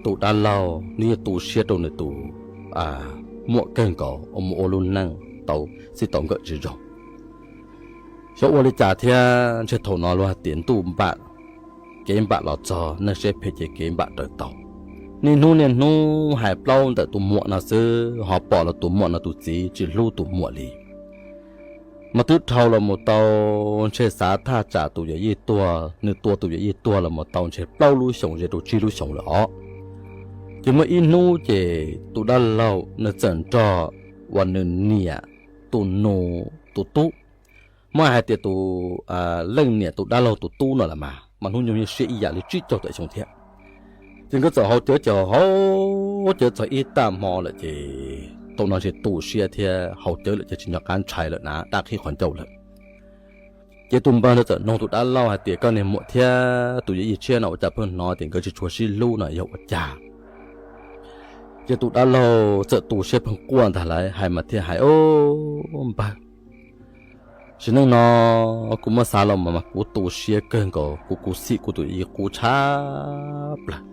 tus dab laug nws yeej tu siab rau nws tus muam kawg nkaus uas mus ua lub neej tau txij tau nkawm tsis zoo. Xyov ua li cas thiab ntshe thaum no luag hais tias ntuj npam kev npam los txog, neeg siab phem ces kev npam raws tau. Niaj hnub niaj hnub hais plaub ntawm tus muam no xwb ho pom los tus muam no tus txiv tsis hlub tus muam li. Mas twb dhau los mus tau ntshe xav thaj tsam tus yawm yij tuag, nws tua tus yawm yij tuag los mus tau ntshe plaub lub xyoos ze rau tsib lub xyoos lawm os. Ces muaj ib hnub ces tus dab laug nws txawm nrog uas nws niam tus nus tus tub muab hais tias tus leej niam tus dab laug tus tub no lawm mas mas hnub nyoog yeej siab ib yam li tsib caug tawm xyoo thiab. Ces nkawd txawm haus cawv ces haus cawv txog ib tag hmo lawm ces thaum no ntshe tu siab thiab haus cawv lawm ces tsis nco qab ntshai lawm na, dab qhib qhov ncauj lawm. Ces tus npawg ntawd txawm nug tus dab laug hais tias, koj niag muam thiab tus yawm yij tshiab no ua cas pheej hnov tias nkawd tsis tshua sib hlub no yog ua cas? Ces tus dab laug txawm tu siab pheej quaj ntag lauj, hais mas thiaj hais, o npawg, sim neej no kuv muab xav los mas kuv tu siab kawg nkaus, kuv khuv xim kuv tus yawm yij qub tshaj plaws.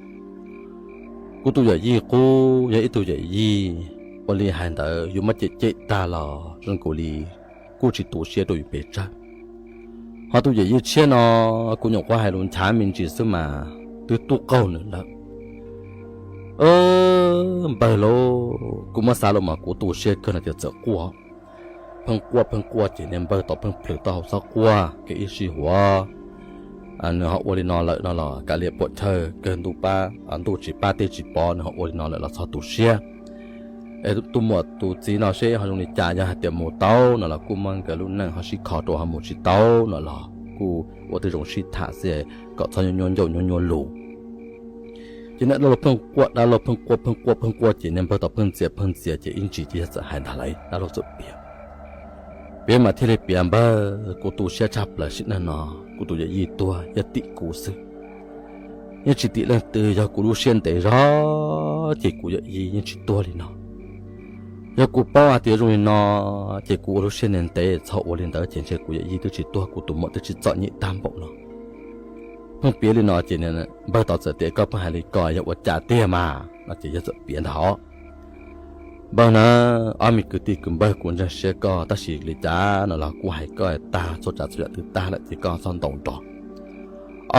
Kuv tus yawm yij qub yog ib tug yawm yij ua li hais ntawd yus muab cem cem tag los zoo nkaus li kuj tsis tu siab rau yus pes tsawg. Ho tus yawm yij tshiab no kuv nyuam qhuav hais lus nchav me ntsis xwb mas twb tub qaug nws lawm. Npawg lauj, kuv muab xav los mas kuv tu siab kawg no tias txawm quaj. Pheej quaj pheej quaj ces niag npawg tau pheej plhws taub hau txhob quaj kev ib sij huam. Nws ho ua li no lawm no los kav liam puam chawj kawg, ntuj tsis pab teb tsis pov nws ho ua li no lawm los txhob tu siab. Es tus muam tus txiv no seb ho zoo li cas, yog hais tias mus tau no los kuj muab nkawd lub neej ho sib kho rau, ho mus tsis tau no los kuj ua tej zoo sib tham xwb kom txhob nyuaj nyuaj ncauj nyuaj nyuaj lus. Ces niag dab laug pheej quaj, dab laug pheej quaj pheej quaj pheej quaj ces niag npawg tau pheej ntxias pheej ntxias ces ib ntsis ces yog txawm hais ntag lauj, dab laug txawm piav. Piav mas thiaj li piav, npawg, kuv tu siab tshaj plaws sim neej no, kuv tus yawm yij tuag yog tim kuv xwb, yeej tsis tim leej twg, yog kuv lub siab ntev zog ces kuv yawm yij yeej tsis tuag li no. Yog kuv paub hais tias zoo li no ces kuv ua lub siab ntev ntev txhob ua li ntawd ces ntshe kuv yawm yij twb tsis tuag, kuv tus muam twb tsis txom nyem tag npaum no. Pheej piav li no ces npawg tau txawm tias, koj pheej hais li ko yog ua cas tiag mas no ces yog txawm piav ntag hos. Npawg na, ob me kwv tij kwv npawg, kuv ntseeg siab koj tab sis li cas no los kuv hais koj tag txhua tsav txhua yam twb tag lawm ces koj txhob ntaus nrog.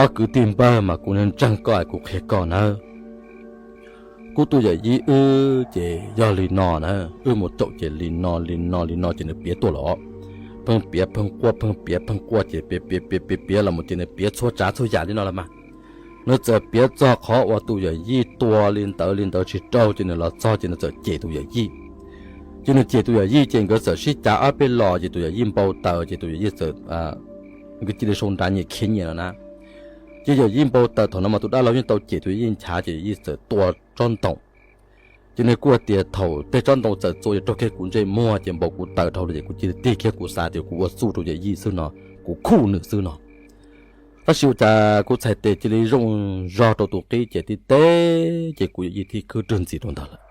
Ob kwv tij npawg mas kuv ntseeg koj es kuv qhia koj nawb. Kuv tus yawm yij wb ces yog li no na, wb mus caum ces li no li no li no ces nws piav tuaj los. Pheej piav pheej quaj pheej piav pheej quaj ces piav piav piav piav piav los mus ces nws piav txhua tsav txhua yam li no los mas. Nws txawm piav txog qhov uas tus yawm yij tua li ntawd li ntawd tsis raug ces nws los txog ces nws txawm cem tus yawm yij. Ces nws cem tus yawm yij ces nkawd txawm sib cav ob peb los ces tus yawm yij npau taws ces tus yawm yij txawm, nkawd cia li sau nra nyias khiav nyias no na. Ces yawm yij npau taws, thaum no mas tus dab laug yeej tau cem tus yawm yij nchav ces yawm yij txawm tua tsob ntoo. Ces nws kuj tias, thaum tej tsob ntoo txawm txua yuav raug kiag kuv ntsej muag ces npau kuv taws dhau lawm ces kuv cia li tig kiag, kuv xav tias kuv ua txuj rau yawm yij xwb no, kuv khuj nws xwb no. Tab sis ua cas kuv txhais tes cia li zoo zog rau tus qib ces tib teb ces kuv yawm yij thiaj khwb rwg ntxiv rau ntawd lawm.